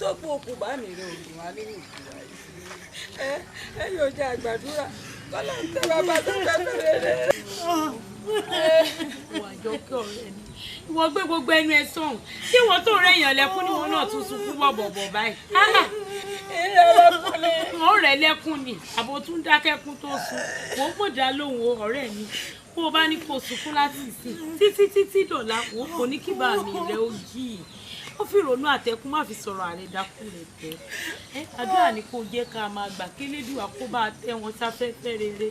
Tó kú òkú bá mi rẹ òdùn wá nínú ìtura yìí. Ẹ ẹ yóò jẹ àgbàdúrà kọ́lá ń tẹ́ bàbá tó fẹ́ fẹ́rẹ́ rẹ. Ìwà àjọkẹ́ ọ̀rẹ́ mi, ìwọ gbé gbogbo ẹnu ẹ sọ̀hún tí ìwọ tó rẹ̀ èèyàn lẹ́kún níwọ náà tún sunkún bọ̀bọ̀bọ̀ báyìí. Ọ̀rẹ́ lẹ́kún ni àbò tún dákẹ́kún tó sun wò ó mọ̀dá lóhùn o ọ̀rẹ́ mi, bó o bá ní kó sunkún láti ìsìn títí títí dọ̀la wò ó kò ní kí bá mi rẹ̀ ó yí i ó fi ìrònú àtẹkùn má fi sọ̀rọ̀ àrẹ dákú rẹ̀ tẹ́ ẹ. Àdúrà ni kò jẹ́ ká máa gbà kélédùà kó bá tẹ́ wọn sáfẹ́fẹ́ rere,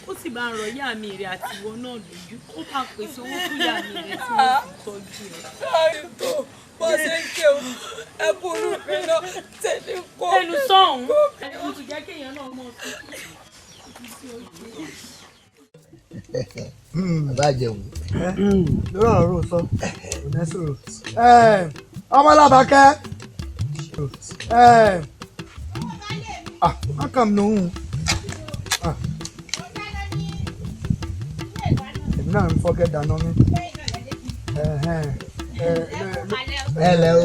ó sì bá ń rọ ìyá mi rẹ̀ àti ìwọ náà lójú, kó bá pèsè owó fún ìyá mi rẹ̀ tí wọ́n fi tọ́jú ẹ̀. Sáré tó bó ṣe ń kéwù ẹkún rúbi náà tẹ̀lé kó. Ẹnu sọ̀hún ẹnu tún jẹ́ kéèyàn náà mọ̀ sí. Bàbá jẹun. Lórí ọ̀rọ̀ ló sọ kò ní sọ̀rọ̀ ọmọ alábàákẹ́ wọ́n kàn mí lóhùn èmi náà ń fọ́kẹ́ dáná mi. Ẹ lẹ o.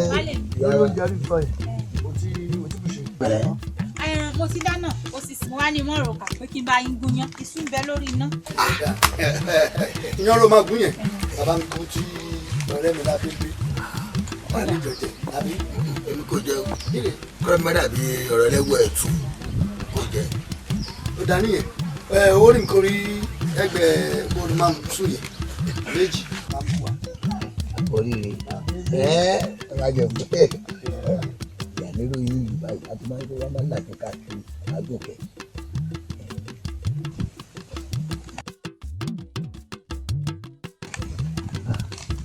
Lórí oúnjẹ rí sọ yìí o ti bù ṣe. Mo ti dáná o sì sì wá ní mọ̀rọ̀ kà pé kí n bá yín gúnyán, iṣu ń bẹ lórí iná. Iyán ló máa gún yẹn, bàbá mi kú tí ọ̀rẹ́ mi lábẹ́ gbé wà ní ìjọjẹ àbí. Èmi kò jẹ o, kọ́lá mi má dàbí ọ̀rọ̀ ẹlẹ́wọ̀ ẹ̀tù kò jẹ. Ó dání yẹn ẹ ó rí nǹkan rí ẹgbẹ́ bọ́ọ̀lù máa ń sùn yẹn méjì máa ń bù wá. Oríire ẹ ẹ bá jẹ fún ẹ ìyá nírú yìí báyìí àti máa ń gbé wá máa ń làjọ káàkiri àgùnkẹ.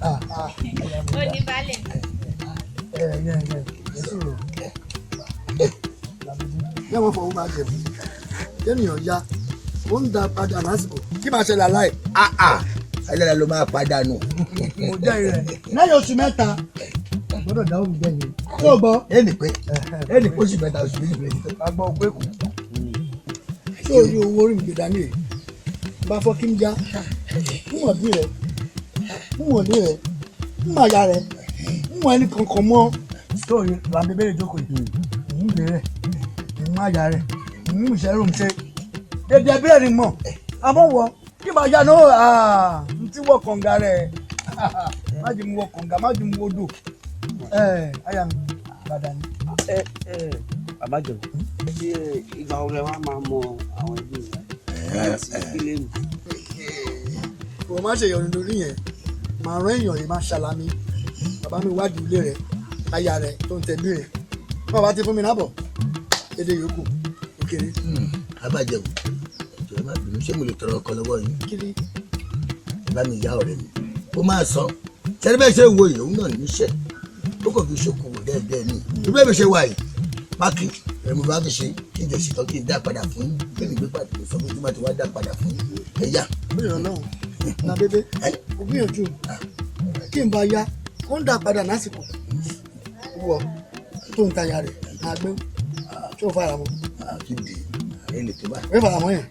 Ó ní balẹ̀. Ẹ ẹ ẹ ẹ sọ̀rọ̀ yẹ wọ́n fọwọ́ máa jẹ̀bú kéèyàn ya ó ń da padà lásìkò kí máa ṣẹlẹ̀ aláì. Ẹlẹ́la ló máa padà nù. Mo jẹ́ rẹ̀ lẹ́yìn oṣù 3 gbọ́dọ̀ dáwọ́ mi gbẹ̀yìn tó gbọ́. Ẹnì pé ẹnì pé oṣù 3 oṣù 2 pé. Àgbà òkú èkó tí o rí owó orí mi gbé dání rẹ̀ bá fọ́ kí n já ń wọ̀n bí rẹ̀ ń wọ̀n lé rẹ̀ ń mọ̀ aya rẹ̀ ń wọ̀n ẹnì kankan mọ́. Sóòrì làǹbẹ̀ bẹ́ẹ̀ jókòó yìí ń bèrè ń mọ̀ aya rẹ̀ ń ṣẹ́rù ń ṣe dédé ẹbí rẹ̀ ni mọ̀ àmọ́ wọ kí màá yá náà ń tí wọ kànga rẹ̀ má jẹ́ mu wọ kànga má jẹ́ mu odò aya mi bàdà ni. Ẹ ẹ bàbá jọ, ṣé ìgbà wo lẹ wá máa mọ àwọn ẹbí rẹ àti ìpínlẹ̀ mi? Kò má ṣe ìyọnu lórí yẹn, màá rán èèyàn yìí máa ṣàlàmì bàbá mi wádìí ilé rẹ aya rẹ tó ń tẹ̀lé rẹ bàbá ti fún mi lábọ̀ èdè yòókù òkèrè. Abájẹun ẹjọ ẹ má bínú, ṣé mo lè tọrọ ọkọ lọ́wọ́ yín? Kiri. Ẹ bá mi yá ọ̀rẹ́ mi ó máa san sẹ́ni bẹ́ẹ̀ ṣe ń wo yìí òun náà níṣẹ́ ó kàn fi ṣokòwò dẹ́ẹ̀dẹ́ẹ̀ ní ìlú bẹ́ẹ̀ mi ṣe wà yìí pákí ẹ̀ mo bá fi ṣe kí n jẹ̀ ṣètò kí n dá padà fún yín kí n gbé pàdé sọ fún tí má ti wá dá padà fún yín ẹ yá. Bẹ́ẹ̀ lọ́wọ́ na bébé o gbìyànjú kí n bá yá ó ń dá padà lásìkò wọ tó ń tajà rẹ̀ máa gbé tó fara mọ́. Kí n dè é lè tó bá. Wọ́n fara mọ́ yẹn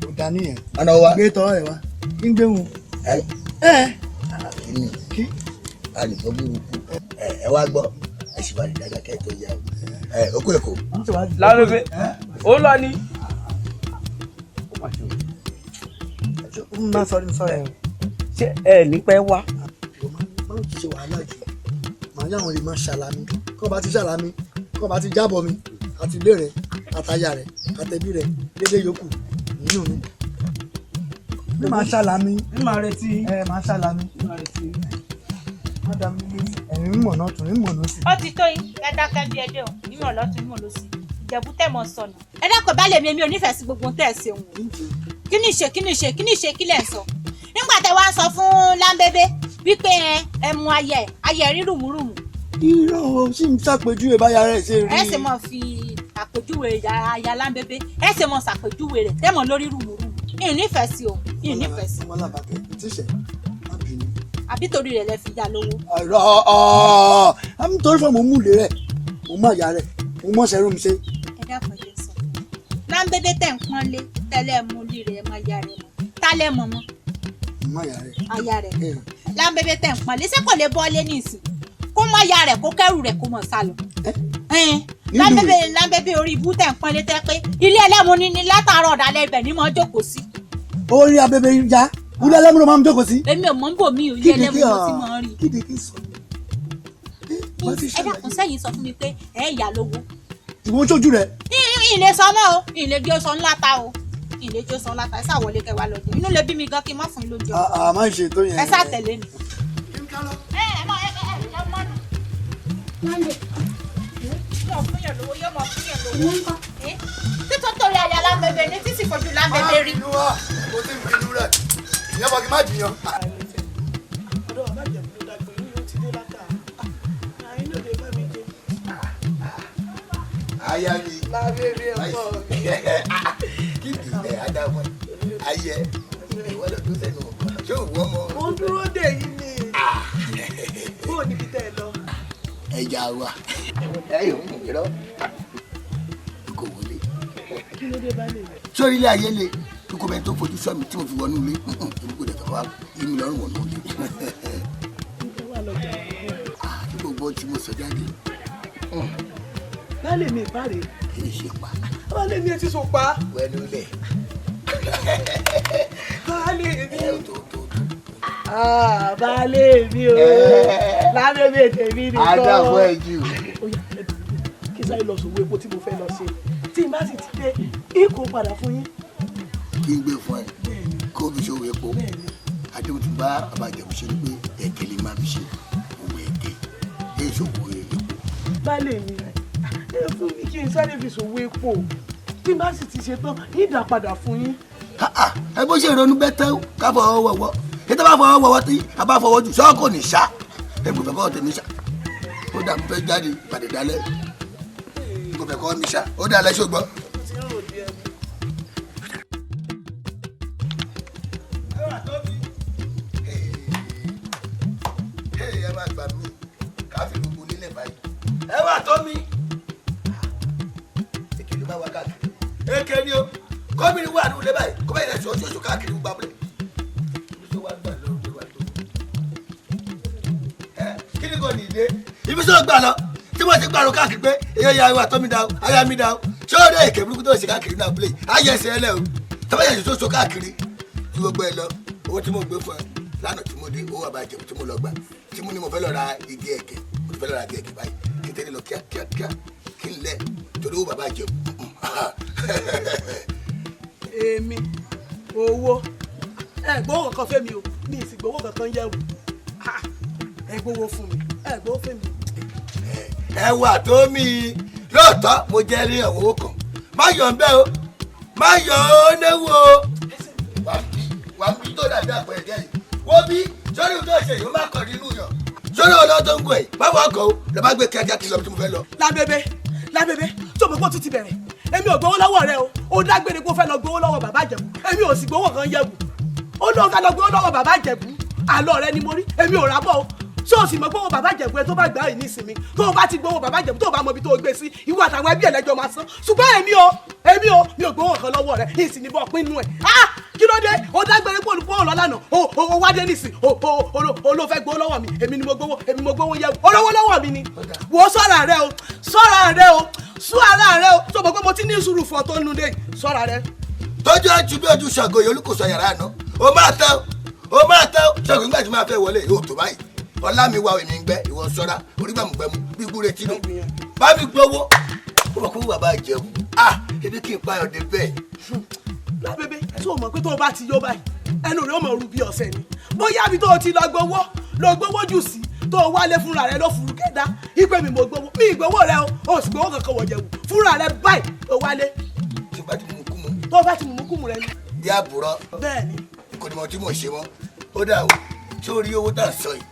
kò dá níyẹn. Ọ̀nà wa. Gbé tọ́ rẹ̀ wá kí n gbé wọn. Ẹ ẹ kí ni kí. A lè fọ́ burúkú ẹ wá gbọ́ ẹ sì wá ní dáadáa kẹ́ ẹ tó yá o ẹ okú èkó. Lálóbé ó lọ ní. Má sọ ní sọ ẹ. Ṣé ẹ ní pẹ́ wá? Má ṣe wàhálà jù, màá yá àwọn lè máa ṣàlàmì kí wọ́n bá ti ṣàlàmì kí wọ́n bá ti jábọ̀ mi àti ilé rẹ̀ àtaya rẹ̀ àtẹ̀bí rẹ̀ dédé yòókù nínú mi. Mi máa ṣàlàmì. Mi máa retí. Ẹ máa ṣàlàmì. Mi máa retí. Má dá mi lójú. Ẹ̀rín mọ̀ náà tún rí mọ̀ náà sí. Ó ti tó yín, ẹ dákẹ́ bí ẹdẹ o, mímọ̀ lọ́tún mímọ̀ lọ́sí. Ìjẹ̀bú tẹ̀ mọ̀ sọnù. Ẹ dákọ̀ bá lèmi, èmi ò nífẹ̀ẹ́ sí gbogbo ohun tẹ́ ẹ ṣe òun. Kí ni ìṣe kí ni ìṣe kí ni ìṣe kí lẹ̀ ń sọ? Nígbà tẹ wá ń sọ fún Lámbébé wípé ẹ mu ayẹ ayẹ rí rùmùrùmù. Irọ́ o, sì ń ṣàpèjúwe báyà rẹ̀ ṣe rí. Ẹ ṣe mọ̀ fi àpèjúwe aya Lámbébé, ẹ ṣe mọ̀ ṣàpèjúwe rẹ̀ tẹ́mọ̀ lórí rùmùrùmù. Ìyìn nífẹ̀ẹ́ sí o, ìyìn nífẹ̀ẹ́ sí. Ọmọ alábàákẹ́, tíṣẹ̀, má bínú. Àbí torí rẹ̀ lẹ fi ya lówó. Ọ̀rọ̀ ọ̀ àmì torí fún mo múlẹ̀ rẹ̀, mo mọ̀ ìyá rẹ̀, mo mọ̀ ṣẹ́rù mi ṣe. Ẹ dákun ẹ jẹ́ sọ. Lámbébé tẹ̀ ń pọ́n lé tẹ́lẹ̀ mú lí rẹ̀ mọ ìyá rẹ̀ mọ́. Tálẹ̀ mọ̀ mọ́. Mo mọ̀ ìyá rẹ̀. Aya rẹ̀. Lámbébé tẹ̀ ń pọ́n lé, ṣé kò lè bọ́ lé nísìn? Kó má ya rẹ̀ kó kẹ́rù rẹ̀ kó mọ̀ sá lọ. Lábẹ́bẹ́ orí ibú tẹ̀ ń pọ́n létẹ́ pé ilé ẹlẹ́mu ni látàárọ̀ ọ̀dàlẹ̀ ibẹ̀ ni mo jókòó sí. Orí abẹ́bẹ́ ya ilé ẹlẹ́mu ló máa ń jókòó sí. Èmi ò mọ̀ ń bò mí ò ilé ẹlẹ́mu ló ti máa ń rí. Kíde kí sọ. Ẹ dákun sẹ́yìn sọ fún mi pé ẹ yà lówó. Ìwọ sójú rẹ. Ìlé sọ mọ́ o, ìlé bí ó sọ ńlá ta o, ìlé tí ó sọ ńlá ta, ẹ sá wọlé kẹwàá lọ́jọ́. Inú lè bí mi gan kí n má fún yín lóúnjẹ. Àà má ṣe tó yẹn. Ẹ sá tẹ̀lé mi. Ẹ ẹ mọ ẹ ẹ ẹ mọ́nu. Yóò fún yàn lówó, yóò mọ fún yàn lówó. Títọ́ torí aya lámbẹ́bẹ́ ní títí fojú lámbẹ́bẹ́ rí. Mo ti ń bínú rẹ̀, ìyá bọ̀ kí n má jiyàn. Ọ̀dọ̀ bàbá Ìjẹ̀bú ló dàgbé yín ó ti dé látà. Àyín ló lè bá mi jẹ. Aya mi. Lábẹ́rẹ́ ọkọ mi. Kí ni ẹ adáwọ̀ ayẹ ìwọ lọ tó sẹ́nu ṣé òwú ọmọ. Mo ń dúró dè yín ni. Bó o níbi tẹ́ ẹ lọ. Ẹja wa ẹ yóò mú irọ́ kò wọlé. Kí ló dé bá lè rẹ̀? Sórí ilé ayé le kókó bẹ́ẹ̀ tó fojú sọ mi tí mo fi wọnú ilé èmi kò dẹ̀ fẹ́ wá yí mi lọ́rùn wọnú ilé. Ẹ wà lọ́jà. Àti gbogbo tí mo sọ jáde. Baálé mi ìbáre. Kì í ṣe pa. Baálé mi etí so pa. Wẹ́nu lẹ̀. Baálé mi. Ẹ tó tó tó. Baálé mi o. Lábẹ́bẹ́ tèmi nìkan. Adáwọ̀ ẹ jù. Ó yá ẹ dùn kí sáré lọ sòwò epo tí mo fẹ́ lọ ṣe. Tí n bá sì ti dé, ikú padà fún yín. Kí n gbé fún ẹ kó o fi ṣòwò epo. Àdéhùn ti bá bàbá Ìjẹ̀bú ṣe ni pé ẹ̀kẹ́ lè máa fi ṣe òwò ẹ̀kẹ́ èyí ṣòwò epo. Baálé mi, ẹ fún mi kí n sáré fi ṣòwò epo. Tí n bá sì ti ṣe tán, yín dá padà fún yín. Ẹ bó ṣe ronú bẹ́tẹ́ ká fọwọ́ wọ̀wọ́. Ètò bá fọwọ́ wọ̀wọ́ tí a bá fọwọ́ jù sọ́ọ́ kò ní ṣá. Ẹ kò fẹ́ kọ́ tèmi ṣá. Ó dà mí fẹ́ jáde pàdé dálẹ́. Kò fẹ́ kọ́ mi ṣá. Ó dà lẹ́sọ̀ gbọ́. Ẹ má gbà mí ká fi gbogbo nílẹ̀ báyìí. Ẹ wà tó mi. Èké ló bá wá káàkiri. Èké ni o. Gómìnà wà ní ilé báyìí. Kó bẹ́ẹ̀ yẹn sọ oṣooṣù káàkiri gbogbo abúlé. Ibi tó wá gbà lọ ló wà tó. Ẹ kí ni kò ní ilé? Ibi tó gbà lọ. Tí mo ti gbàrún káàkiri pé èyí ya ìwà tó mi dá o, aya mi dá o. Ṣé ó dé èké burúkú tó ṣe káàkiri ní abúlé? Ayé ẹsẹ̀ ẹlẹ́ o. Tọ́ba yẹn tó so káàkiri ju gbogbo ẹ lọ. Owó tí mo gbé fún ẹ lánàá tí mo dé owó àbájẹ tí mo lọ gbà tí mo ní mo fẹ́ lọ ra igi ẹ̀kẹ́ mo ti fẹ́ lọ ra igi ẹ̀kẹ́ báyìí kí n tẹ́lẹ̀ lọ kíákíá kí n lẹ̀ torí owó bàbá jẹun. Èmi owó ẹ gbowó kankan fẹ́ mi o, mi ì sì gbowó kankan yẹ̀wò. Ẹ gbowó fún mi, ẹ gbowó fún mi. Ẹ wà tó mi lóòótọ́ mo jẹ́ rí owó kan má yọ̀ ń bẹ́ o má yọ̀ ó léwu o. Wà á bí tó dàbí àpẹẹrẹ yìí wọ́n bí sórí ohun tó ṣe yìí ó má kọ̀ nínú yàn sórí ọlọ́ tó ń gùn ẹ̀ báwo ọkọ̀ o lọ bá gbé kíákíá kí lọ bí mo fẹ́ lọ. Lábẹ́bẹ́ lábẹ́bẹ́ tó mọ̀ pé ó tún ti bẹ̀rẹ̀ èmi ò gbowó lọ́wọ́ rẹ o ó dágbére pé ó fẹ́ lọ gbowó lọ́wọ́ bàbá Ìjẹ̀bú èmi ò sì gbowó kan yẹ̀wù ó lóun fẹ́ lọ gbowó lọ́wọ́ bàbá Ìjẹ̀bú àlọ́ rẹ ni mo rí èmi ò rábọ̀ o ṣé o sì mọ̀ gbowó bàbá Ìjẹ̀bú ẹ tó bá gbà yìí nísìnyí tó o bá ti gbowó bàbá Ìjẹ̀bú tó o bá mọ ibi tó o gbé sí ìwọ àtàwọn ẹbí ẹlẹ́jọ́ máa san ṣùgbọ́n èmi ò mi ò gbowó kan lọ́wọ́ rẹ ìsìn ní bọ́ pínú ẹ̀ ah kí ló dé o dágbére pé olùkọ́ ọ̀lọ́ lánàá o wá dé nísìn o ló fẹ́ gbowó lọ́wọ́ mi èmi ni mo gbowó èmi mo gbowó yẹ̀wò olówó lọ́wọ́ mi ni wò ó sọ́ra rẹ o sọ́ra rẹ o sú ara rẹ o tó mọ̀ pé mo ti ní sùúrù fún ọ tó nu dé sọ́ra rẹ. Tọ́jú ẹjú bí ojú Ṣàngó yìí olùkóso yàrá àná o máa tẹ́ o máa tẹ́ o Ṣàngó nígbà tí máa fẹ́ wọlé yóò tó báyìí ọlá mi wá èmi ń gbẹ ìwọ sọ́ra orígbàmùgbẹ́mu bí gbúre tínú bá mi gbowó ó mọ̀ kó bàbá jẹun ah ebi kì í payọ̀ dé bẹ́ẹ̀. Lábẹ́bẹ́ tó o mọ̀ pé tó o bá ti yó báyìí ẹnu rẹ̀ ó mọ̀ rú bí ọ̀sẹ̀ ni bóyá ibi tó o ti lọ gbowó jù sí tó o wálé fúnra rẹ ló furu kẹ́dá ipe mi mo gbowó mi ìgbowó rẹ o ò sì gbowó kankan wọ̀ jẹ̀wù fúnra rẹ báyìí o wálé. Tí o bá ti mú kú mu. Tó o bá ti mú kú mu rẹ ni. Bí àbúrò. Bẹ́ẹ̀ni. Kò ní mọ tí mò ń ṣe mọ́ ó dà o tí o rí owó tá à ń sọ yìí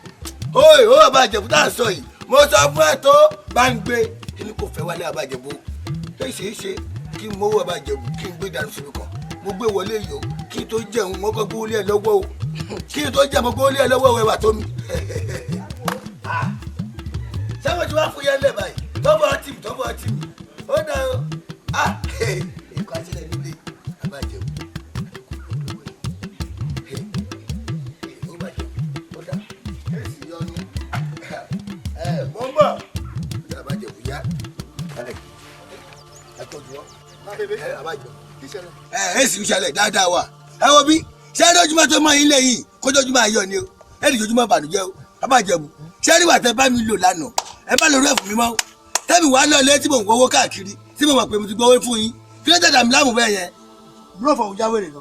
óò ó bàbá Ìjẹ̀bú tá à ń sọ yìí mo sọ fún ẹ tó bá ń gbé èmi kò fẹ́ wálé bàbá Ìjẹ̀bú ṣé ṣe é ṣe kí n mówó bàbá Ìjẹ̀bú kí n gbé dànù síbi kan mo gbé wọlé yìí o kí n tó jẹun mo kọ́ gbówó lé ẹ lọ́wọ́ o kí n tó jẹun mo gbówó lé ẹ lọ́wọ́ o ẹwà tó mi. Sáwọn tí wàá fún yẹn lẹ̀ báyìí tọ́bọ̀ ọtí mi tọ́bọ̀ ọtí mi ó dà o ikọ̀ àṣẹlẹ̀ nílé bàbá Ìjẹ̀bú ó dà èsì yọnu Ẹ abájọ. Ẹ ẹ sì ń ṣẹlẹ̀ dáadáa wa. Ẹ wo bí ṣé ẹ lójúmọ́ tó mọ yín lẹ́yìn kó jójúmọ́ ayọ̀ ni o. Ẹ lè jójúmọ́ bànújẹ́ o. Abájẹ̀bù. Ṣé rí wà tẹ bá mi lò lánàá? Ẹ má lò rẹ̀ fún mi mọ́. Tẹ́mi wàá lọ lé tí mò ń wọ́wọ́ káàkiri tí mo mọ̀ pé mo ti gbọ́wọ́ fún yín. Kí ló dàdà mi láàmú bẹ́ẹ̀ yẹn? Búrọ̀fọ̀ ò jáwèrè lọ.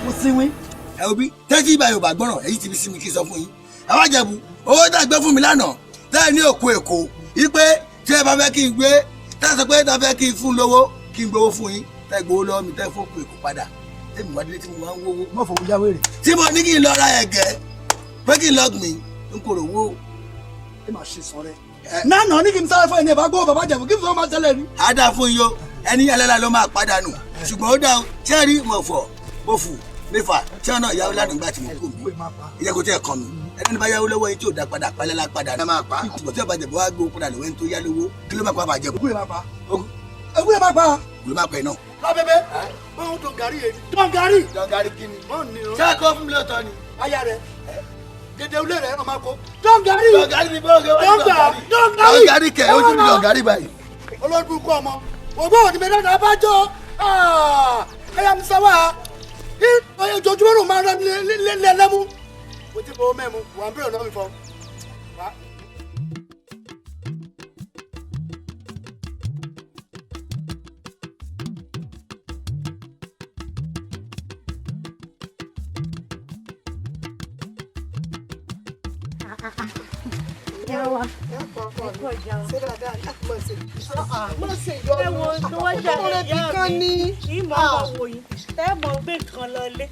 Mo sinwin. Ẹ wo bí tẹ́tí ibà Yorùbá gbọ́ràn èyí ti fi sí mi kí n sọ fún yín. Abájẹ̀bù owó tá a gbé fún mi lánàá tẹ́ ẹ ní òkú Èkó wípé tí ẹ bá fẹ́ kí n gbé tẹ́ ẹ sọ pé tá a fẹ́ kí n fún lówó kí n gbowó fún yín tẹ́ ẹ gbowó lọ́wọ́ mi tẹ́ ẹ fún òkú Èkó padà tẹ́mi wá délé tí mo wá ń wówó. Búrọ̀fọ̀ ò jáwèrè. Tí mo ní kí n lọ ra ẹ̀gẹ́ pé kí n lọ gbìn n kò rò wó. Ẹ máa ṣe sọ rẹ. Nánà ní kí n sáré fún ẹni ẹ̀ bá gbọ́ bàbá Ìjẹ̀bú kí n sọ máa ṣẹlẹ̀ ni. Á dáa fún yín o ẹni alára ló máa padànù ṣùgbọ́n ó dáa o ṣé rí mọ̀fọ̀ bófù mẹ́fà tí wọn náà yáwó ládùn gbà tí mo kú mi ìyẹn kò tẹ́ ẹ̀ kàn mí ẹni bá yáwó lọ́wọ́ yín tí ò dá padà pálẹ́lá padà ẹ máa pa ṣùgbọ́n tí ọba Ìjẹ̀bú wá gbó padà lọ́wọ́ ẹni tó yá lówó kí ló máa pa bàjẹ́ Ògùn yẹn máa pa. Ògùn yẹn máa pa. ló máa pẹ́ náà. Lábẹ́bẹ́ báwọn tó gàrí yẹn. Tó gàrí. Dọ̀gàrí kí ni. Wọ́n ní o. Ṣé kó fún mi lóòótọ́ ni. Aya rẹ̀ dèdè ulé rẹ̀ ọmọ akọ. Dọ̀gàrí. Dọ̀gàrí ni bọ́ọ̀ kẹ́ wọ́n ní Dọ̀gàrí. dọ̀gàrí kẹ̀ ó tún ní dọ̀gàrí báyìí. Olórí kú ọmọ. Ògbó òní mi dáadáa bá jọ. Ẹyà mi sáwà. Ojoojúmọ́ ló máa ń rán lẹ́lẹ́mú. Mo ti fọwọ́ mẹ́mu, wà á bẹ̀rẹ̀ lọ́wọ́ mi fọ. Ìmọ̀ ọmọ wò yín tẹ́ mọ̀ gbé nǹkan lọlé.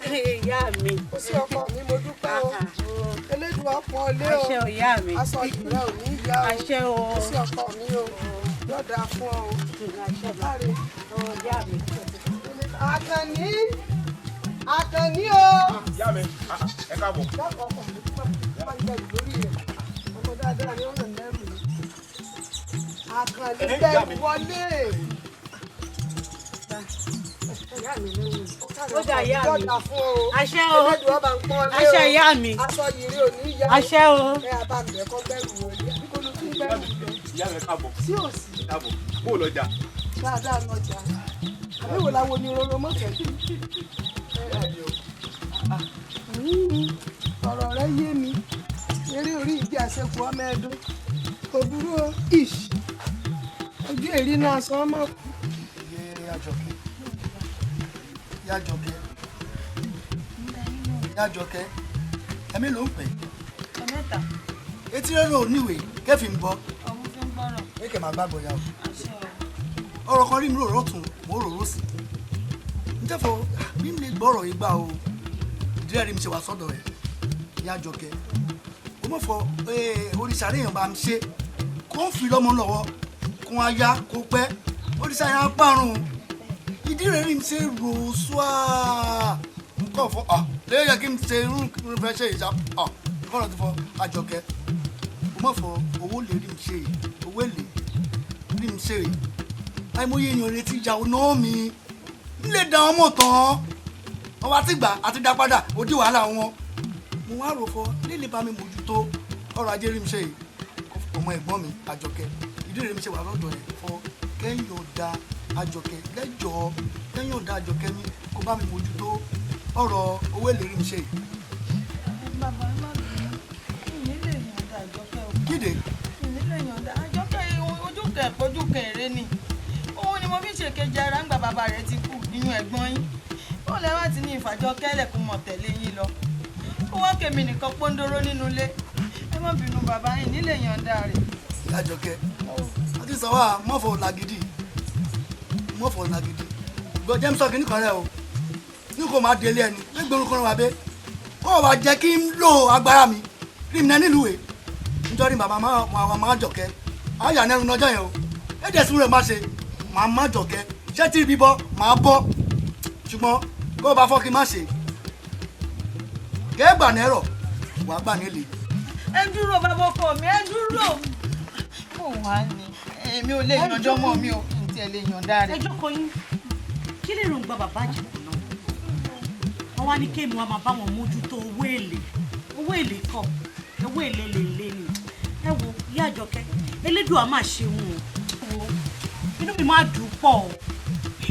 Ìyá mi. Ó sí ọkọ mi, mo dúpẹ́ o. Elédùn ọpọ́n ọlé o. Àṣẹ o, ìyá mi. Aṣọ ìrẹ́ ò ní yá o. Àṣẹ o. Ó sí ọkọ mi o. Yọ̀dà fún ọ o. Àṣẹ Láre. o, ìyá mi. Àkànní. Àkànní o. Ìyá mi, ẹ káàbọ̀. Dákọ̀ ọkọ mi pọ̀ máa ń gbẹ̀rù lórí rẹ̀. Ọmọ dáadáa ni ó ràn lẹ́rù mi. Àkànní gbẹ̀rù wọlé. Ó dà ìyá mi. Yọ̀dà fún ọ o. Àṣẹ o. Elédùn ọba ń pọ́n lé o. Àṣẹ ìyá mi. Aṣọ yìí rí òní yá o. Àṣẹ o. Ẹ àbá mi ẹ̀kọ́ gbẹ̀rù wọlé. Àbí kò ló tún gbẹ̀rù lọ. Ìyá mi, ẹ káàbọ̀. Sí òsì. Káàbọ̀. Bó o lọjà? Dáadáa lọjà. Àbí wò láwo ni roro mọ́kẹ́. Ọ̀rọ̀ rẹ yé mi. Eré orí ìdí àṣekù ọmọ ẹ̀dùn. Kò burú o. Ish. Ojú èrí náà sọ ọmọ kù. Ìyá Àjọkẹ́. Ìyá Àjọkẹ́. Ìyá Àjọkẹ́. Ẹ̀mí ló ń pè. Ẹ̀mẹ́ta. Etí rẹ̀ ò níwèé kẹ́fì ń bọ́. Ọmú fi ń gbọ́rọ̀. Ẹ̀kẹ́ máa gbàgbọ́ ya o. Àṣẹ o. Ọ̀rọ̀ kan rí mi rò rọ́tún, mo rò rò sí. Ntẹ́fọ̀ bí mi lè gbọ́rọ̀ yìí gbà o. Ìdílé rí mi ṣe wà sọ́dọ̀ rẹ̀. Ìyá Àjọkẹ́. Ó mọ̀ fọ òrìṣà rẹ̀ èèyàn bá mi ṣe. Kó ń fi lọ́mọ lọ́wọ́, kó á yá, kó pẹ́. Òrìṣà yẹn á parun. Ìdí rẹ̀ rí mi ṣe rò ṣúà. Nǹkan fọ à lẹ́yìn yẹ kí n ṣe irú fẹ́ ṣe ìṣá à nǹkan lọ ti fọ Àjọkẹ́. Ó mọ̀ fọ owó lè rí mi ṣe owó èlé rí mi ṣe àìmọye ènìyàn retí ìjà ọ̀nà mi n lè da ọmọ tán wọn wá ti gbà àti dá padà ó di wàhálà wọn mo wá rò fọ lílè bá mi mójútó ọrọ̀ ajé rí mi ṣe ọmọ ẹ̀gbọ́n mi Àjọkẹ́ ìdí rẹ̀ mi ṣe wà lọ́dọ̀ ẹ̀ fọ kẹ́yìn ọ̀dà Àjọkẹ́ lẹ́jọ́ kẹ́yìn ọ̀dà Àjọkẹ́ mi kó bá mi mójútó ọ̀rọ̀ owó èlé rí mi ṣe. Bàbá ẹ má bínú. Mi ní lè yànda Àjọkẹ́ o. Kíde. Mi ní lè yànda Àjọkẹ́ ojú kẹ̀pọ̀jú kẹ̀rẹ́ ni. Òun ni mo fi ṣèkejì ara ńgbà bàbá rẹ̀ ti kú nínú ẹ̀gbọ́n yín. Ó lẹ́ wá ti ní ìfàjọkẹ́lẹ̀ kó mọ̀ tẹ̀lé yín lọ. Ó wá kèmí nìkan pọ́ńdóró nínú ilé. Ẹ má bínú bàbá yín nílé yànda rẹ̀. Àjọkẹ́ àti sọ́wọ́ mọ́fọ̀ làgídì mọ́fọ̀ làgídì gbọ́ James ọ̀kìn nìkan rẹ o ní kò máa délé ẹni lẹ́gbẹ̀rún kan wà bẹ́ kó wàá jẹ́ kí n lo agbára mi rí mi náà nílùú ẹ̀ nítorí bàbá máa jọ̀kẹ́ àyà nẹ́rù lọ́jọ́ yẹn o ẹ̀jẹ̀ sùn rẹ̀ má ṣe máa má jọ̀kẹ́ ṣé tí ibi bọ́ máa bọ́ ṣùgbọ́n kó o bá fọ́ kí n má ṣe kẹ́gbà nẹ́rọ̀ wàá gbà nílé. Ẹ dúró bàbá ọkọ mi, ẹ dúró. Bó wàá ní èmi ò lè yànjọ́ mọ́ mi ò kí n tiẹ̀ lè yànda rẹ̀. Ẹ jókòó yín. Kí lè rògbà bàbá Ìjẹ̀bú náà? Wọ́n wá ní kéèmù wa máa bá wọn mójútó owó èlé. Owó èlé kọ́, owó èlé lè lé ni. Ẹ wo ìyá Àjọkẹ́, Elédùà máa ṣeun o. Wo Inú mi máa dùn pọ̀ o,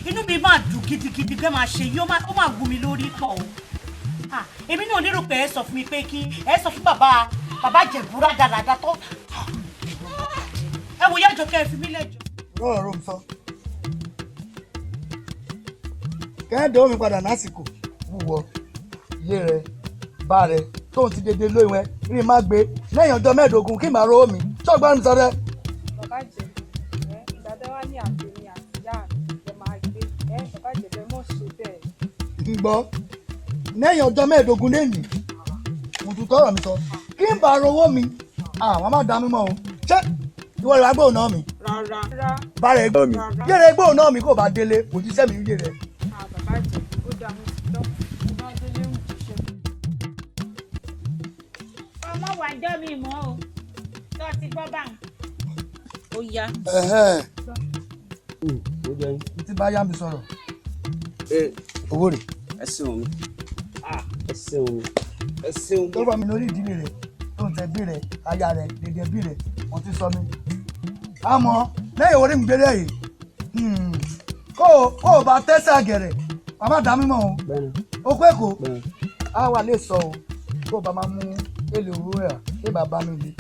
inú mi máa dùn gidigidi pé máa ṣe yìí, ó máa wù mí lórí pọ̀ o. Èmi náà lérò pé ẹ sọ fún mi pé kí ẹ sọ fún bàbá bàbá Ìjẹ̀bú rádaràda tó. Ẹ wò yájọ kẹ́ ẹ fi mí lẹ́jọ́. Rọrọ rò ń sọ kẹ́hìndé omi padà lásìkò wúwo iye rẹ bá rẹ tóun ti dédé lóyún ẹ rí má gbé lẹ́yìn ọjọ́ 15 kí màá rówó mi ṣọ́gbọ́n mi sọ rẹ. Bàbá Ìjẹ̀bú ẹ ìgbà tẹ wá ní àtẹ̀mí àtìyá mi lẹ máa gbé ẹ bàbá Ìjẹ̀bú ẹ mọ̀ ṣe bẹ́ẹ̀. Ń gbọ́ lẹ́yìn ọjọ́ 15 lẹ́yìn mo tún tọrọ mi sọ kí n bá rówó mi àwọn má dá mi mọ́ o ṣé ìwọ rẹ wá gbóhùn náà mi. Rárá. Bá rẹ yé rẹ gbóhùn náà mi kò bá délé kò jíṣẹ́ mi yé rẹ. Bàbá Ìjẹ̀bú ó dá mo ti gbọ́ mo bá délé ń jíṣẹ́. Ọmọ wà jọ́ mi mọ́ o tó ti gbọ́ bá ń. Ó yá. Tí bá yá mi sọ̀rọ̀. Owó rẹ̀. Ẹ ṣeun mi, ẹ ṣeun mi, ẹ ṣeun mi. Tó bá mi lórí ìdílé rẹ̀ tó ń tẹ bí rẹ̀ aya rẹ̀ dédé bí rẹ̀ wọ́n ti sọ mi. Àmọ́ lẹ́yìn orí mi gbélé yìí kó o bá tẹ́sẹ̀ àgẹ̀rẹ̀ màmá dá mímọ́ o. Okó èkó á wà lè sọ o kó o bá máa mú èlé owó rẹ̀ ṣé bàbá mi lè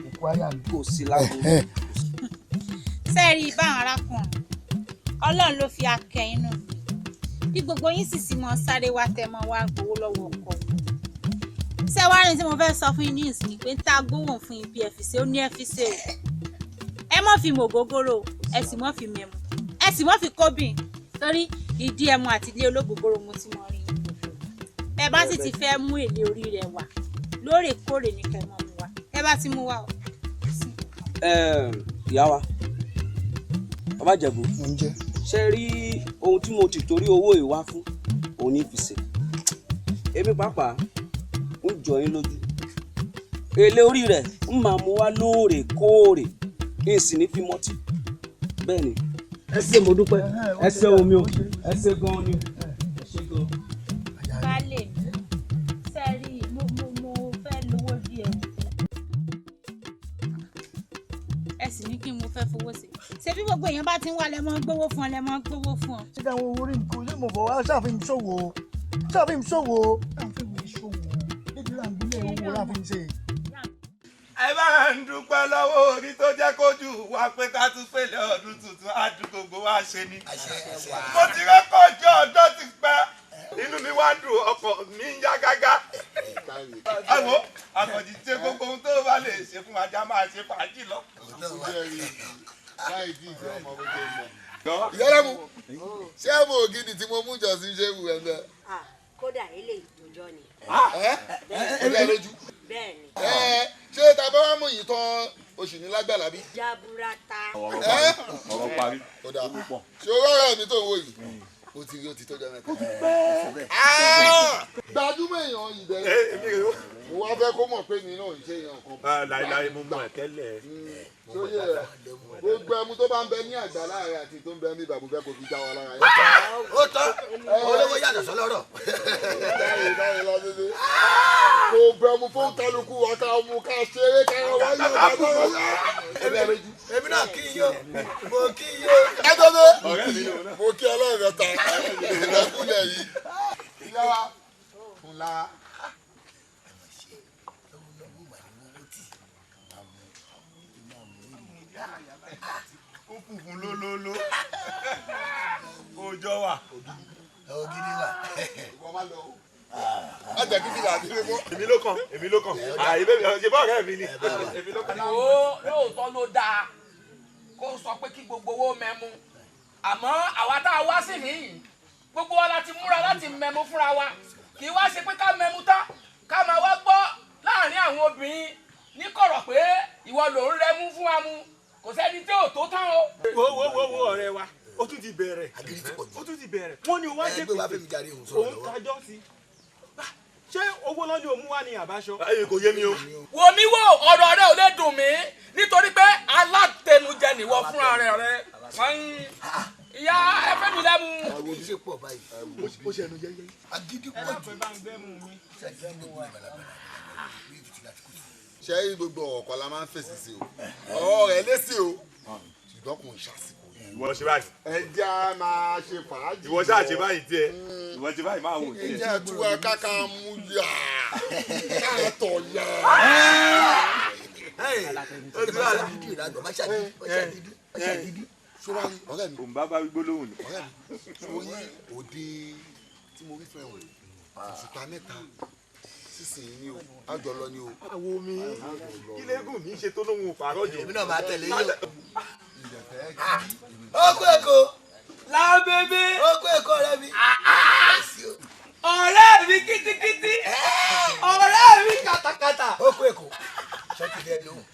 òkú aya mi. Kò sí lágbo. Sẹ́ẹ̀rì báwọn arákùnrin Ọlọ́run ló fi akẹ́ inú mi bí gbogbo yín sì sì mọ sáré wá tẹ mọ wá gbowó lọ́wọ́ ọkọ mi. Ṣé wàá rìn tí mo fẹ́ sọ fún yín ní ìsìn pé ń tá a gbóhùn fún yín bí ẹ fi ṣe ó ní ẹ fi ṣe o. Ẹ mọ̀ fi mògógóró ẹ sì mọ̀ fi mẹ̀mú ẹ sì mọ̀ fi kóbìn torí ìdí ẹmu àti ilé ológógóró mo ti mọ rí yín. Ẹ bá sì ti fẹ́ mú èlé orí rẹ̀ wá lóòrèkóòrè ní kẹ́ mọ́ mu wá ẹ bá ti mú wá o. Ìyá wa Bàbá Ìjẹ̀bú ṣe rí ohun tí mo ti torí owó ìwá fún òun ní fi ṣe èmi pàápàá ń jọ yín lójú èlé orí rẹ̀ ń máa mú wá lóòrèkóòrè kí n sì ní fi mọtí bẹ́ẹ̀ ni. Ẹ ṣé mo dúpẹ́, ẹ ṣé omi o, ẹ ṣé gan-an ni o, ẹ ṣé gan-an. Baálé mi ṣe rí mo fẹ́ lówó díẹ̀ o ẹ sì ní kí n mo fẹ́ fowó sí ṣe bí gbogbo èèyàn bá ti ń wá lẹ mọ́ gbowó fún ọ lẹ mọ́ gbowó fún ọ. Ṣé káwọn owó orí nǹkan ṣé mo fọwọ́ ṣàfihàn ṣòwò ṣàfihàn ṣòwò ṣàfihàn ṣòwò níbi ràǹbílẹ̀ owó ràǹfin ṣe. Ẹ bá ń dúpẹ́ lọ́wọ́ orí tó jẹ́ kójú wa pé ká tún pèlè ọdún tuntun á dùn gbogbo wa ṣe ni. Mo ti rẹ́kọ̀ọ́jọ́ ọjọ́ ti pẹ́ inú mi wá dùn ọkọ̀ mi ń yá gágá. Ẹ wo àkànjì ṣe gbogbo ohun tó bá lè ṣe fún ajá máa ṣe fàájì lọ. Ìyálẹ́mu ṣé mo ògidì tí mo mú jọ sí ṣé wù ẹ́ bẹ́ẹ̀. Kódà eléyìí tó jọ ni. Ẹ ẹ lójú. Bẹ́ẹ̀ni. Ṣé ta bá wá mú yìí tán oṣù ní lágbàlá bí. Jaburata. Ọ̀rọ̀ parí. Ṣé o rọrọ mi tó ń wò yìí? O ti rí o ti tó jọ mẹ́ta. Gbajúmọ̀ èèyàn ìbẹ̀rẹ̀ mo wá fẹ́ kó mọ̀ pé mi náà ń ṣe èèyàn kan. Láìláì mo mọ̀ ẹ́ tẹ́lẹ̀. Sóyè rẹ̀ gbogbo ẹmu tó bá ń bẹ ní àgbàlá rẹ̀ àti tó ń bẹ ní ìbàbò fẹ́ kó fi já wa lára yẹn. Ó tán olówó yàtọ̀ sọlọ́rọ̀. Kò bẹ̀mú fún kálukú wa ká mú ká ṣeré ká wáyé ká lọ́wọ́ yá. Èmi náà kí yó mo kí yó. Ẹ tọ́jú mo kí ọlọ́run rẹ̀ ta ìrẹ́kúlẹ̀ yìí. Ìyá wa fúnla. Ó funfun lólóló òjò wà. Ògidì wà. Ìwọ má lọ o. Má jẹ́ kí fìlà àdúrà mọ́. Èmi ló kàn, èmi ló kàn. Àyè bẹ́ẹ̀ ṣe bá ọ̀rẹ́ mi ni. Èmi ló kàn. Ó lóòótọ́ ló dáa kó sọ pé kí gbogbo owó mẹ́mu àmọ́ àwa tá a wá sí yìí gbogbo wa la ti múra láti mẹ́mu fúnra wa kì í wá ṣe pé ká mẹ́mu tán ká máa wá gbọ́ láàrin àwọn obìnrin ní kọ̀rọ̀ pé ìwọ ló ń rẹ́mú fún wa mu kò sẹ́ni tí ò tó tán o. Wo wo wo wo ọ̀rẹ́ wa ó tún ti bẹ̀rẹ̀ ó tún ti bẹ̀rẹ̀ wọ́n ní o wá jẹ́ pé òun kájọ́ sí ṣé owó lọ́ni òun wà ní àbáṣọ. Ayé kò yé mi o. Wò mí wò ọ̀rọ̀ rẹ ò lè dùn mí nítorí pé alátẹnujẹ nìwọ fúnra rẹ rẹ ìyá ẹ fẹ́ mi lẹ́mu. Àwọn òbí ṣe pọ̀ báyìí. Ó ṣe ẹnu yẹ́yẹ́. Agídí pọ̀ jù. Ṣé gbogbo ọ̀kọ́ la máa ń fèsì sí o? Ọ̀rọ̀ rẹ̀ lésì o. Ṣùgbọ́n kò ń ṣàsìkò. Ìwọ ṣe báyìí. Ẹ jẹ́ a máa ṣe fàájì. Ìwọ ṣáà ṣe báyìí tiẹ̀. Ìwọ ṣe báyìí máa wò tiẹ̀. Ẹ jẹ́ àtúwà káka mú yà káàtọ̀ yà. Ọ̀rẹ́ mi. Òun bá bá wí gbólóhùn ni. Ọ̀rẹ́ mi, sórí òde tí mo rí fún ẹ̀wọ̀n òṣùpá 3 sísìn ni o, àjọ lọ ni o. Àwo mi, kí lẹ́gùn mi ṣe tó lóhun pàrọ̀ jù. Èmi náà máa tẹ̀lé yín o. Ó kú Èkó. Lábébé. Ó kú Èkó ọ̀rẹ́ mi. Ọ̀rẹ́ mi kítíkítí. Ọ̀rẹ́ mi kàtàkàtà. Ó kú Èkó. Ṣọ́ọ̀tì dẹ́ lóhùn.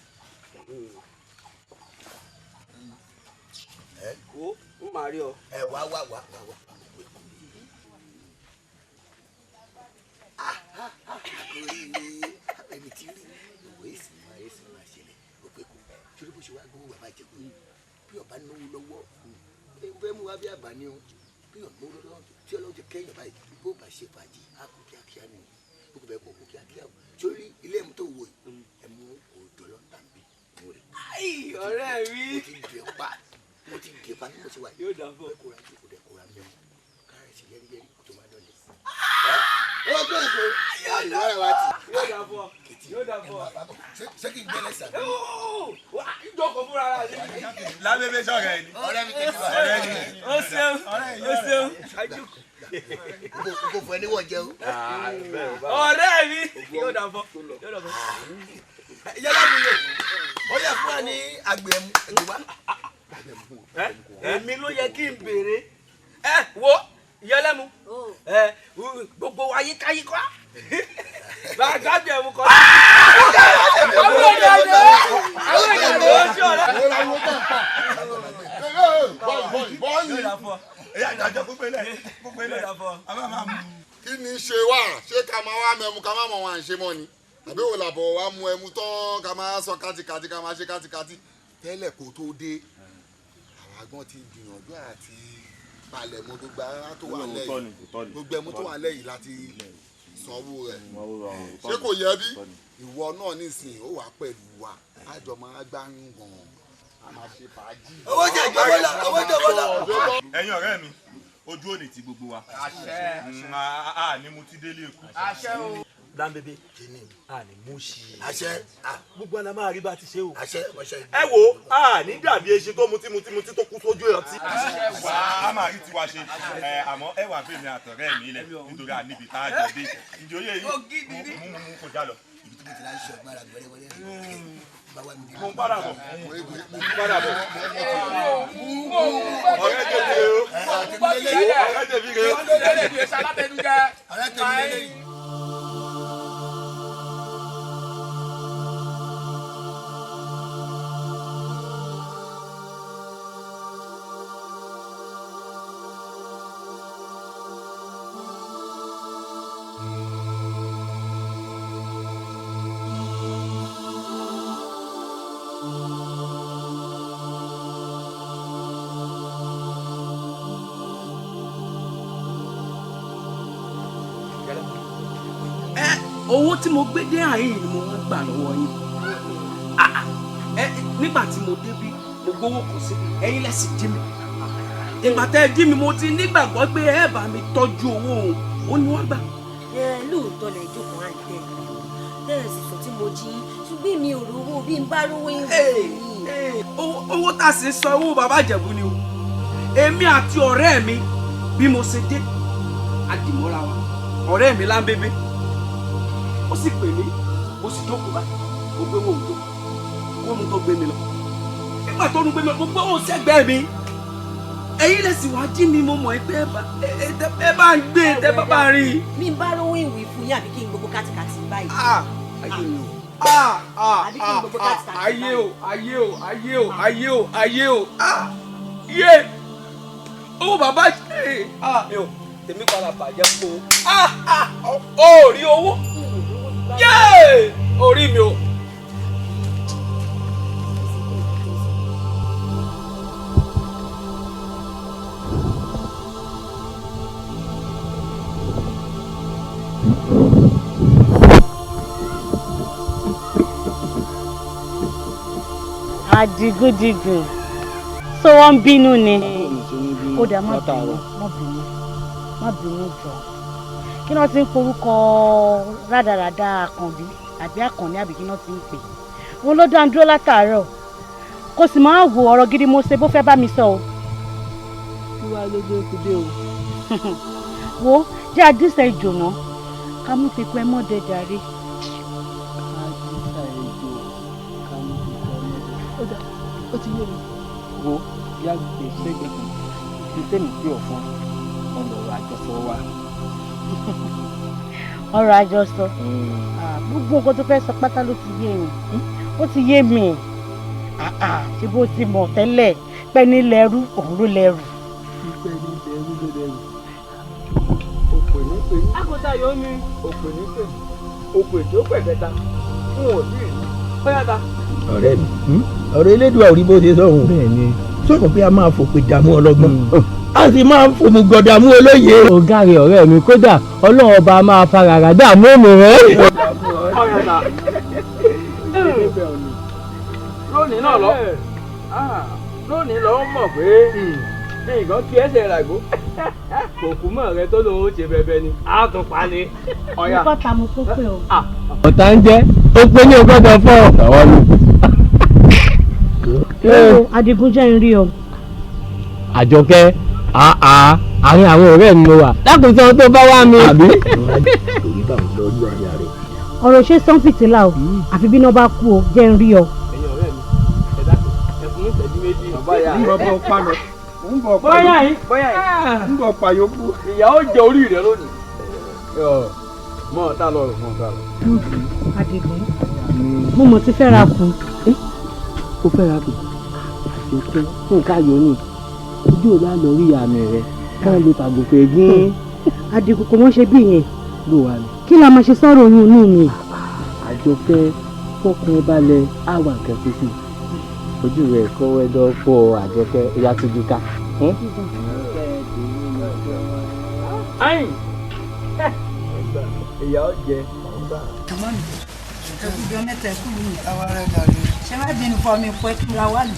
Wo, n máa rí ọ. Ẹ wá wá wá wá wá. Ẹni tí rí ìwé ìsìn máa rí ìsìn máa ṣẹlẹ̀ ó pé kò torí bó ṣe wá gbowó bàbá Ìjẹ̀bú bí ọba náwó lọ́wọ́ ẹ fẹ́ mú wa bí àbá ni o bí ọba náwó lọ́wọ́ tí Ọlọ́run ti kẹ́yìn báyìí bó bá ṣe fàájì á kú kíákíá ni o kò bẹ́ẹ̀ kó kú kíákíá o torí ilé ẹ̀mú tó wò yìí ẹ̀mú òòjọ́ lọ tàbí mo rè. Ọ̀rẹ́ mi. Mo ti dè pa mo ti dè pa bí mo ṣe wà yìí. Yóò dà fún ọ. Kóra jókòó dẹ kóra mẹ́mu kárẹ̀ sí yẹ́rìyẹ́rì kó tó máa dọ̀lẹ̀. Ó gbé èkó ìwọ́ra wa ti. Yóò dà fún ọ. Yóò dà fún ọ. Ṣé kí n gbé lẹ́sà? Ìjókòó fúnra rẹ̀. Lábébé sọ̀rọ̀ ẹ̀ ni. Ọ̀rẹ́ mi tẹ̀lé wa. Ọ̀rẹ́ mi. Ó ṣeun, ó ṣeun. Kò fún ẹ níwọ̀n jẹ o. Ọ̀rẹ́ mi. Yóò dà fún ọ. Yóò dà fún ọ. Yálà mi lò. Ó yẹ fún wa ní àgbẹ̀ ẹmu ẹgbẹ̀ wa. Èmi ló yẹ kí n béèrè. Ẹ wo ìyẹlẹ́mu. Gbogbo wa yíkáyíká. Gbàgbé ẹmu kọ́. Àwọn ènìyàn àwọn ènìyàn ló ń ṣe ọ̀rẹ́. Kí ni ṣe wá? Ṣé ká máa wá mẹ́mu ká máa mọ̀ wá ń ṣe mọ́ ni? Àbí wò làbọ̀ wá mu ẹmu tán ká máa sọ kátikàti ká máa ṣe kátikàti? Tẹ́lẹ̀ kó tó dé, àwa gan ti gbìyànjú àti palẹ̀mọ́ gbogbo ara tó wà lẹ́yìn. Gbogbo ẹmu tó wà lẹ́yìn láti sanwó rẹ̀. Ṣé kò yẹ bí? Ìwọ náà nísìnyí ó wà pẹ̀lú wa, àjọ máa gbáyún gan-an. A máa ṣe fàájì. Owó jẹ ìjọba lọ, owó jẹ owó lọ. Ẹ̀yin ọ̀rẹ́ mi, ojú òní ti gbogbo wa. Àṣẹ. A ní mu ti délé ikú. Àṣẹ o. Lámbébé a ní mú sí i. Àṣẹ. Gbogbo àná máa rí bá ti ṣe o. Àṣẹ àṣẹ. Ẹ wo a ní dàbí eṣin tó mutí mutí mutí tó kú sójú ọtí. A máa rí tiwa ṣe àmọ́ ẹ wà fèmí àtọ̀rẹ́ mi lẹ̀ nítorí a níbi tá a jọ dé. Ìjòyè yìí mú mú mú kọjá lọ. Ibi tí mo ti láń ṣe ọgbọ́n ara mi wẹ́rẹ́wẹ́rẹ́ bá wà mí. Mo ń padà bọ̀. Mo ń padà bọ̀. Ọ̀rẹ́ tèmi o. Ọ̀rẹ́ tèmi rè o. Ọ̀rẹ́ tèmi lélẹ́yìn. Owó tí mo gbé dé àyìn ni mo wá gbà lọ́wọ́ yín. Nígbà tí mo débí mo gbowó kò sí ẹ̀yin lẹ sì dí mi. Ìgbà tẹ́ ẹ dí mi mo ti nígbàgbọ́ pé ẹ bá mi tọ́jú owó òun ó ní wọ́n gbà. Ẹ lóòótọ́ lẹ jókòó à ń tẹ̀ tẹ́ ẹ sì sùn tí mo jí ṣùgbọ́n mi ò rówó bí n bá rówó yín wò yín. Owó tá a sì ń san owó bàbá Ìjẹ̀bú ni o. Èmi àti ọ̀rẹ́ mi bí mo ṣe dé àdìmọ́ra wa ọ̀rẹ́ mi Lámbébé ó sì pè mí mo sì jókòó báyìí mo gbé wọn òjò kó nu tó gbé mi lọ nígbà tó nu gbé mi lọ mo gbé wọn sẹ́gbẹ̀ẹ́ mi ẹ̀yin lè sì wá jí mi mo mọ̀ ẹ́ pé ẹ bá ń gbé tẹ bá bá rí i. Mi bá rówó ìwé fún yín àbí kí n gbogbo kátikàti báyìí. Ayé mi o. Àbí kí n gbogbo kátikàti báyìí. Ayé o ayé o ayé o ayé o ayé o yé owó bàbá mi ò tèmi padà bàjẹ́ fún o ó rí owó yéé orí mi o. Adigundigun Sọ wọ́n ń bínú ni. Ó dà, má bínú, má bínú, má bínú jọ. Kí náà ti ń porúkọ rádaràda Àkànbí àbí Àkànní àbí kí náà ti ń pè? Òun ló dá ń dúró látàárọ̀. Kò sì máa wo ọ̀rọ̀ gidi mo ṣe bó fẹ́ bá mi sọ o. Kí wàá ló dé kúdé o? Wo jẹ́ àdìsẹ́ ìjòná ká mú fi kún ẹ mọ́ dẹ jàre. Àdìsá ejò ká mú fi kún ẹ mọ́ dẹ. Ó dà, ó ti yé mi. Wo yá gbé sẹ́gbẹ̀ẹ́ kan ní tèmi pé ọ̀fun wọn lọ̀rọ̀ àjọsọ wa. Ọ̀rọ̀ àjọsọ, gbogbo nǹkan tó fẹ́ sọ pátá ló ti yé mi, ó ti yé mi. Ṣé bó ti mọ̀ tẹ́lẹ̀ pẹ́ ní lẹ́rú òun ló lẹ́rù. Pípẹ́ ní lẹ́rú ló lẹ́rù. Òpè ní pè ní. Àkótá yóò mi. Òpè ní pè ní. Òpè tó pẹ̀ kẹta. N ò tí ì rí. Bóyá ta. Ọ̀rẹ́ mi, ọ̀rọ̀ Elédùà ò rí bó ṣe sọ̀hún. Sọ̀rọ̀ pé a máa fòpè dààmú ọlọ́gbọ́n, a sì máa ń fòmùgọ̀ dààmú olóye. Ọ̀gá rẹ̀ ọ̀rẹ́ mi, kódà Ọlọ́run ọba máa farara dààmú òmù rẹ̀. Lónìí náà lọ, lónìí lọ mọ̀ pé nǹkan kí ẹsẹ̀ ràgó kò kú mọ̀ rẹ tó lóun ó ṣe bẹbẹ ni a tún pa ni. Mo kọ́ ta mo kó pé o. Ọ̀tá ń jẹ́ ó pé ní ọgọ́dọ̀ fọ́. Àwa ló. Adigun jẹ́ ń rí o. Àjọkẹ́, àárín àwọn ọ̀rẹ́ mi wà lákòóso tó bá wá mi. Àbí. Torí báwo lọ rí ọ̀rẹ́ rẹ. Ọ̀rọ̀ ṣe sán fìtílà o, àfi bí iná bá kú o, jẹ́ ń rí ọ. Ẹ̀yin ọ̀rẹ́ mi, ẹ dákun, ẹ fún mi ìṣẹ́jú méjì. Ń bọ̀ bọ̀ pa lọ. Ń bọ̀ pa Bóyá yìí, bóyá yìí. Ń bọ̀ pa yòókù. Ìyá ó jẹ orí rẹ lónìí. Mọ ta lọ, mọ ta lọ. Adigun, mo mọ̀ ti fẹ́ ra kù. Ó fẹ́ ra kù. Àjọkẹ́, nǹkan ayọ̀ ni ojú ò lálọ́ rí àmì rẹ̀ ká ló tàgùnfẹ̀ gún. Adigun, kò mọ̀ ṣe bí yẹn. Ló wà ní. Kí la máa ṣe sọ̀rọ̀ oyún inú mi? Àjọkẹ́, fọkàn ẹ balẹ̀, á wà nǹkan ṣe sí i. Ojú rẹ̀ kọ́wé dọ́pọ̀. Àjọkẹ́, ìyá tó ju ká. Ayin ìyá ó jẹ. Àmọ́ mi, ẹkú jọ mẹ́ta, ẹkú mi. Ṣé má bínú fọ mi pẹ́ kí n ra wà lù.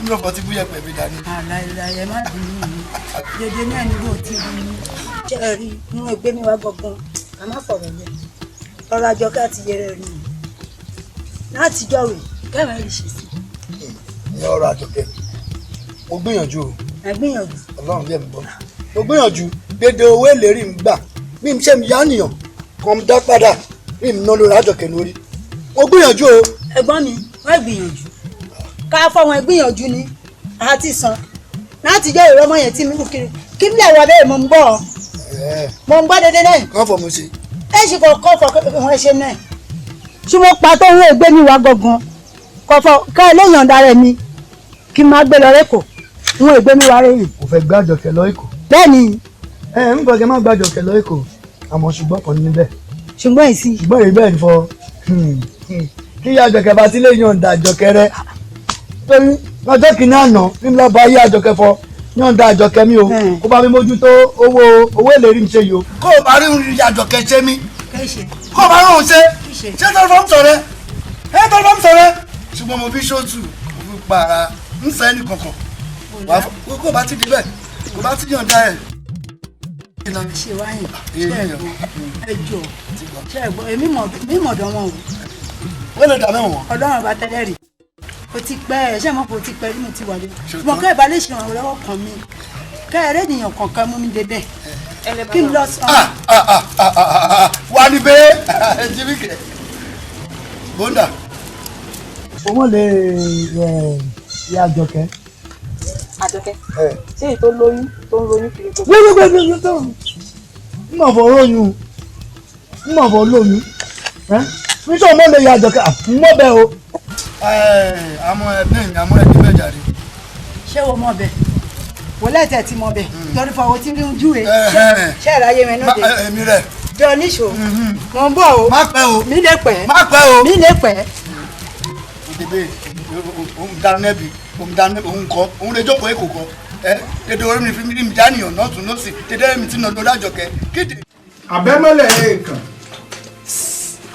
N lọ fọ tí búyẹ pẹ̀lú dání. Àlàyé, ẹ má bínú mi. Dédé náà ni yóò ti rí mi. Ṣé ẹ rí inú ẹgbẹ́ mi wá gangan? Ká má fọ̀rọ̀ yẹn. Ọ̀rọ̀ Àjọkẹ́ àti yẹrẹ rí mi. Láti jọ̀wé, kẹ́rin rí ṣe sí. Ní ọ̀rọ̀ Àjọkẹ́, mo gbìyànjú o. Ẹ gbìyànjú. Ọlọ́run bí ẹ̀mí gbọ́. Mo gbìyànjú dédé owó ìlérí mi gbà. Bí n ṣe mi yá nìyàn, kàn dá padà bí mi ná lórí Àjọkẹ́ lórí. Mo gbìyànjú o. Ẹ̀gbọ́n mi, wọ́n gbìyànjú. Ká fọwọn gbìyànjú ni àti san láti jọ ìrọmọ yẹn tí mi kú kiri kí n lè wọ bẹ́ẹ̀. Mo ń bọ̀, mo ń gbọ́ dédé náà. Kàn fọ mo ṣe. Ẹ ṣe kọ kọ́ fọ wọn ṣe náà. Ṣé mo pa tó ń wé gbé mi wá gangan kọ fọ ká ẹ léèyàn dára mi kí n máa gbé lọ rẹ́kọ̀ọ́ ń wọ́n gbé mi wá rẹ́yìn. Kò fẹ́ gbé Àjọkẹ́ lọ Èkó. Bẹ́ẹ̀ni. Ẹ ń bọ̀ kẹ́ má gbé Àjọkẹ́ lọ Èkó, àmọ́ ṣùgbọ́n kan níbẹ̀. Ṣùgbọ́n èsì. Ṣùgbọ́n èyí bẹ́ẹ̀ ni fọ kí Àjọkẹ́ bá ti lè yànda Àjọkẹ́ rẹ torí ọjọ́ kìíní àná ní mi lọ́ọ́ bá yé Àjọkẹ́ fọ yànda Àjọkẹ́ mi o, kó bá mi mójútó owó ìlérí mi ṣe yìí o. Kó o bá rí òun Àjọkẹ́ ṣe mí, kó o bá rí òun ṣe ṣé tó fọ́ ń sọ̀rẹ́ ẹ tó fọ́ ń sọ̀rẹ́. Ṣùgbọ́n mo fi ṣóòtù, mo fi pa ara ń sẹ́ ní kankan kó o bá ti di bẹ́ẹ̀, kó o bá ti yànda ẹ̀. Ṣe wáyìn ẹ jọ, ṣe ẹ gbọ́ èmi mọ̀ dán wọn o. Wọ́n lè dà mẹ́wọ̀n. Ọlọ́run bá tẹ́lẹ̀ rí o ti pẹ́ ẹ ṣé mo kò ti pẹ́ mo ti wà lé mo kẹ́ ẹ̀ bá lè ṣe ìrànlọ́wọ́ kan mi kẹ́ ẹ̀ rẹ́nìyàn kankan mú mi débẹ̀ kí n lọ sọ. Wà ní bẹ́ẹ̀ jírí kẹ̀ bóńdà. Owó lè yẹ Àjọkẹ́. Àjọkẹ́, ṣé èyí tó lóyún tó ń ronú kiri gbogbo. Gbégbégbé tó ń mọ̀ fọ́ lóyún, ń mọ̀ fọ́ lóyún nítorí mo lè yẹ Àjọkẹ́ mọ́ bẹ́ẹ̀ o. Àmọ́ ẹbí mi, àmọ́ ẹbí bẹ́ẹ̀ jàre. Ṣé o mọ̀ bẹ́ẹ̀ wò lẹ́tẹ̀ tí mọ̀ bẹ́ẹ̀ torí fọwọ́ tí ń júwe ṣé ìráyé mi náà dé. Èmi rẹ̀. Jọ níṣó, mo ń bọ̀ o. Má pẹ́ o. Mi lè pẹ́. Má pẹ́ o. Mi lè pẹ́. Òdèbè òun dáná ẹbí, òun dáná, òun kọ òun lè jókòó èkó kọ ẹ dédé orí mi fi mi dánìyàn náà tún lọ́sì dédé mi ti nà lórí Àjọkẹ́ kéde. Àbẹ́mọ́lẹ̀ èèkàn,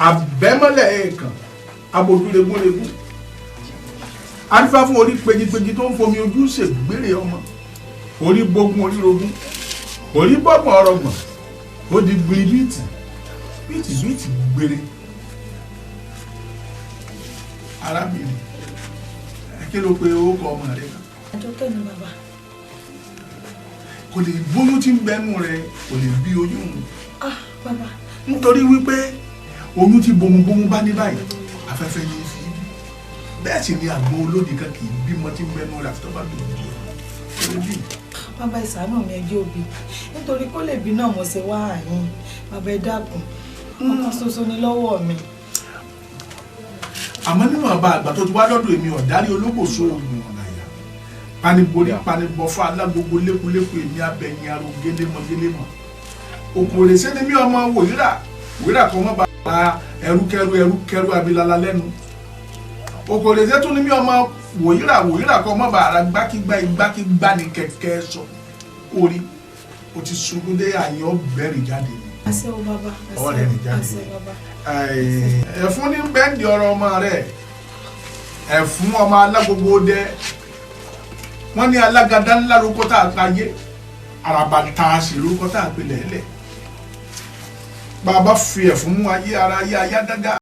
àbẹ́mọ́lẹ̀ èèkàn, abojú regúnregún, Arífá fún orí pegipegi tó ń fomi ojú ṣègbére ọmọ. Orí bógún orí rogún, orí bọ́gbọ̀n ọ̀rọ̀gbọ̀n, ó di gbiri bíìtì bíìtì bíìtì gbére. Arábìnrin, kí ló pe orúkọ ọmọ rẹ náà? Àjọkẹ́ ni bàbá. Kò lè bóyún tí ń bẹnu rẹ, kò lè bí oyún. Ah, bàbá. Nítorí wípé oyún tí bomubomu bá ní báyìí, afẹ́fẹ́ ní í fi bí. Bẹ́ẹ̀ sì ni àgbo olódì kan kì í bímọ tí ń bẹnu rẹ àfi tó bá dòdò kò lè bí. Bàbá, ìsàánú mi, ẹjọ́ òbí, nítorí kó lè bí náà mo ṣe wá àyín. Bàbá, ẹ dákun, ọkàn ṣoṣo ni lọ́wọ́ mi. Àmọ́ níwọ̀n bá àgbà tó ti wá lọ́dọ̀ èmi ọ̀dárí olókòso oògùn ọ̀nàyà paniborí panibọ̀fọ́ alágbogbo lékuléku èmi abẹ́yìn aró gélémọ gélémọ òkòrè sẹ́ni mi ọmọ wòyíra wòyíra kan mọ́ bá ẹrúkẹrú ẹrúkẹrú abilala lẹ́nu. Òkòrè sẹ́tún ni mi ọmọ wòyíra wòyíra kan mọ́ bá ara gbákígbá igbákígbá ni kẹ̀kẹ́ sọ orí o ti sunkún dé àyàn bẹ́ẹ̀rì jáde ni. Àṣẹ o bàbá, ọ̀rẹ́ rìn jáde. Àṣẹ bàbá. Ẹ̀fún ní bẹ́ǹdì ọ̀rọ̀ ọmọ rẹ̀, ẹ̀fún ọmọ alágbogbo dẹ. Wọ́n ní alágàdá ńlá lórúkọ tá a pa yé, àràbà tá a sì lórúkọ tá a pè lẹ́lẹ̀. Bàbá fi ẹ̀fún mú ayé ara ayé ayá gágá.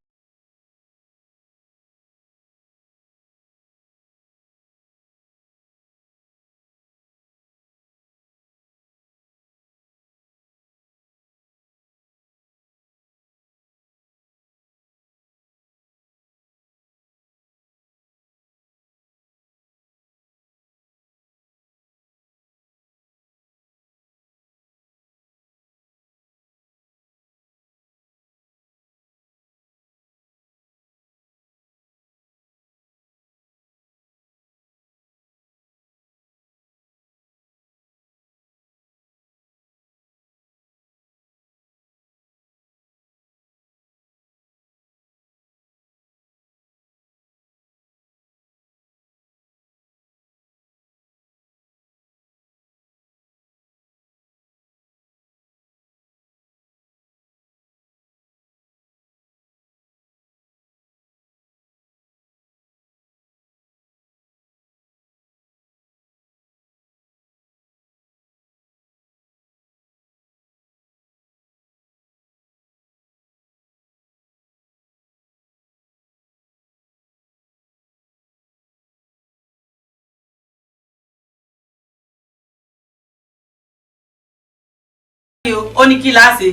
Ó ní kí láṣẹ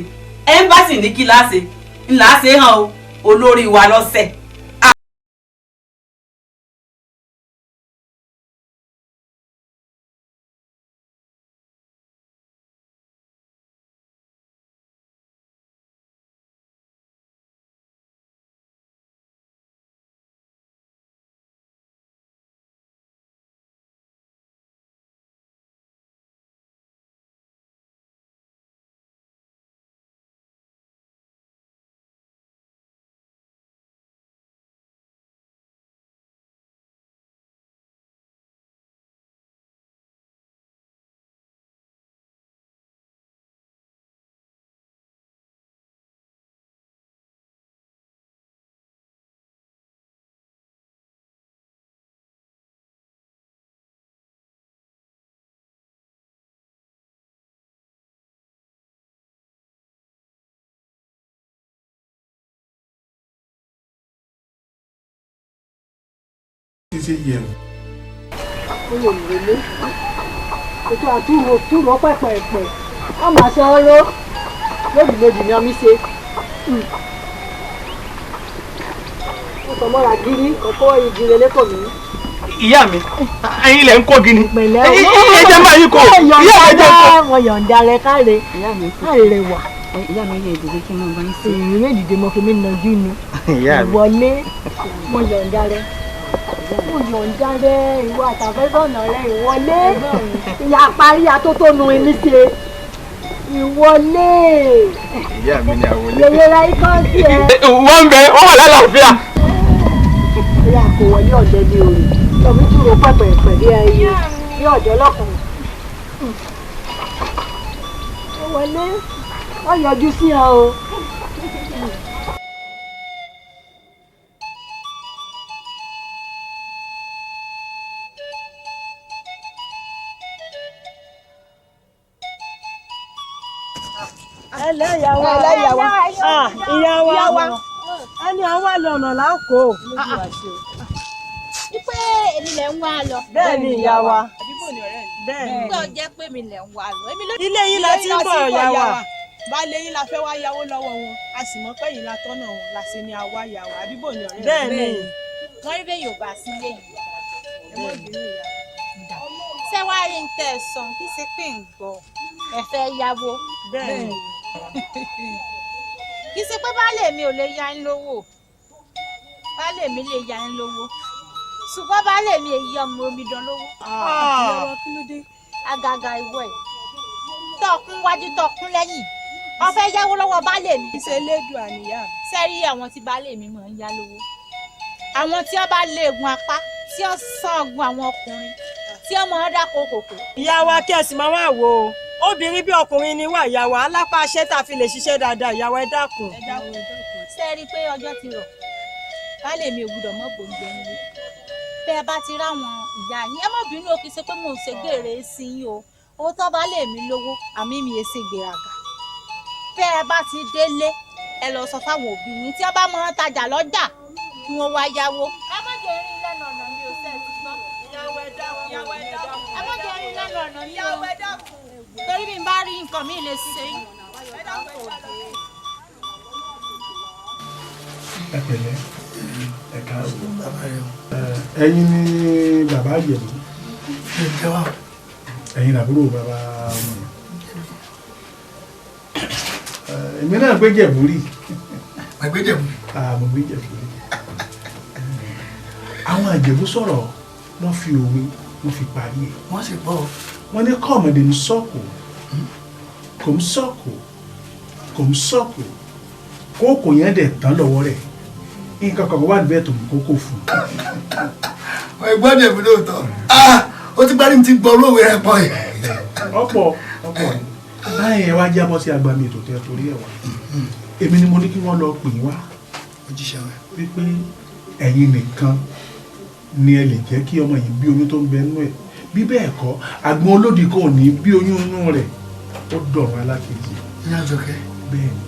ẹ́mbáàsì ní kí láṣẹ ńlá ṣe hàn o olórí wa lọ́sẹ̀. Ṣe yẹ̀wò. Ó lè wọlé ètò àtúrò túrò pẹ̀pẹ̀pẹ̀ wọ́n máa ṣe ọ́ ló lódìlódì ni ọmí ṣe. Ó sọ mọ́ra gírí kókó igi lélẹ́kọ̀ọ́ mi. Ìyá mi, ẹ̀yin lẹ ń kó gini. Pẹ̀lẹ́ o. Ẹ jẹ́ máa yín kó. Ìyá mi jẹ́ kó. Wọ́n yọ̀ǹda rẹ káre. Káre rẹ wà. Ìyá mi yẹ ìdíje kí n máa bá yín sí. Èyí lè dìde mọ́ fi mí nàjú ni. Ìyá mi. Wọlé mo yọ̀ǹda rẹ. Mo yọ̀ǹda rẹ ìwọ àtàfẹ́sọ̀nà rẹ ìwọlé. Ìyá parí atótónu ẹni ṣe. Ìwọlé. Ìyá mi ni àwọlé. Yèyé ra ikọ́ sí ẹ. Wọ́n ń bẹ, wọ́n wà lálàáfíà. Ìyá kò wọlé ọ̀dẹ ní òrè. Lọ́mí dúró pẹ̀pẹ̀pẹ̀ bí ẹyẹ bí ọ̀dọ́ lọ́kùnrin. Ó wọlé, ó yọjú sí ọ o. Ẹlẹ́ ìyá wa. Ẹlẹ́ ìyá wa. Ah, ìyá wa. Ẹni àwọn àlọ́ ọ̀nà là ń kó. Wípé èmi lẹ̀ ń wá lọ. Bẹ́ẹ̀ ni ìyá wa. Bẹ́ẹ̀ ni. Nígbà jẹ́ pé mi lẹ̀ ń wá lọ. Ilé yín la ti ń bọ̀ ìyá wa. Baálé yín la fẹ́ wá yáwó lọ́wọ́ wọn, a sì mọ̀ pé yín la tọ́nà wọn la ṣe ni a wá yà wá. Àbí bò ní ọ̀rẹ́ mi? Bẹ́ẹ̀ ni. Wọ́n rí bẹ́ẹ̀ yóò bá sí ilé yìí. Ẹ má bínú ìyá wa. Ṣé wàá rí ń tẹ̀ sàn kí ṣe pé ń gbọ́ ẹ fẹ́ yáwó? Bẹ́ẹ̀ ni. Kì í ṣe pé baálé mi ò lè yá ń lówó. Baálé mi lè yá ń lówó. Ṣùgbọ́n baálé mi èyí ọmọ omidan lówó. Àgàgà ìwọ ẹ̀. Tọkún wájú tọkún lẹ́yìn. Ó fẹ́ yáwó lọ́wọ́ baálé mi. Ṣé elédùn àníyá mi? Ṣé rí àwọn tí baálé mi máa ń yá lówó? Àwọn tí ó bá léegun apá, tí ó sàngun àwọn ọkùnrin, tí ó máa ń dáko kòkò. Ìyá wa kí ẹ sì máa wá wò ó. Obìnrin bí ọkùnrin ni wá ìyá wa, alápá aṣẹ́ tá a fi lè ṣiṣẹ́ dáadáa, ìyá wa ẹ dákun. Ṣé rí i pé ọjọ́ ti rọ̀? Baálé mi ò gbúdọ̀ mọ́ bòǹjẹ nílé. Bẹ́ ẹ bá ti ráwọn ìyá yín, ẹ má bínú o, kì í ṣe pé mò ń ṣe gbèrè sí yín o. Owó tó baálé mi lówó, àmì mi èsì gbèrágà. Bẹ́ ẹ bá ti délé, ẹ lọ sọ fáwọn òbí yín tí wọ́n bá máa ń tajà lọ́jà kí wọ́n wá yáwó. Ẹ má jẹ́ rí lẹ́nu ọ̀nà mi ò sẹ́ẹ̀ ti gbọ́. Ẹ má jẹ́ rí lẹ́nu ọ̀nà mi o. Torí bí n bá rí nǹkan mi lè ṣe yín. Ẹ pẹ̀lẹ́, ẹ káàbọ̀. Ẹ̀yin ni bàbá Ìjẹ̀bú. Ẹ̀yin làbúrò bàbá ọmọ yẹn. Èmi náà gbé Jẹ̀bú rí. Gbé Jẹ̀bú. Mo gbé Jẹ̀bú rí. Àwọn Ìjẹ̀bú sọ̀rọ̀, wọ́n fi òwe wọ́n fi parí ẹ̀. Wọ́n sì gbọ́. Wọ́n ní kọ́mọdé ń sọ̀kò, kò ń sọ̀kò, kò ń sọ̀kò, kókò yẹn dẹ̀ tán lọ́wọ́ rẹ̀. Nǹkan kan wà níbẹ̀ tó mú kókò fún. Ẹ̀gbọ́n Jẹ̀bú lóòótọ́. Ó ti gbárí mi ti gbọ́ olóòwe rẹ̀ pọ̀ yìí. Ọ̀pọ̀ ọ̀pọ̀ ni. Láyé ẹ wá jábọ́ sí agbami ètò tẹ torí ẹ̀ wá. Èmi ni mo ní kí wọ́n lọ pè wá. Wípé ẹ̀yin nìkan ni ẹ lè jẹ́ kí ọmọ yìí bí oyún tó ń bẹ nínú ẹ̀. Bí bẹ́ẹ̀ kọ́, àgbọn olódì kò ní bí oyún inú rẹ̀. Ó dọ̀rọ̀ alákejì. Ní àjọkẹ́. Bẹ́ẹ̀ ni.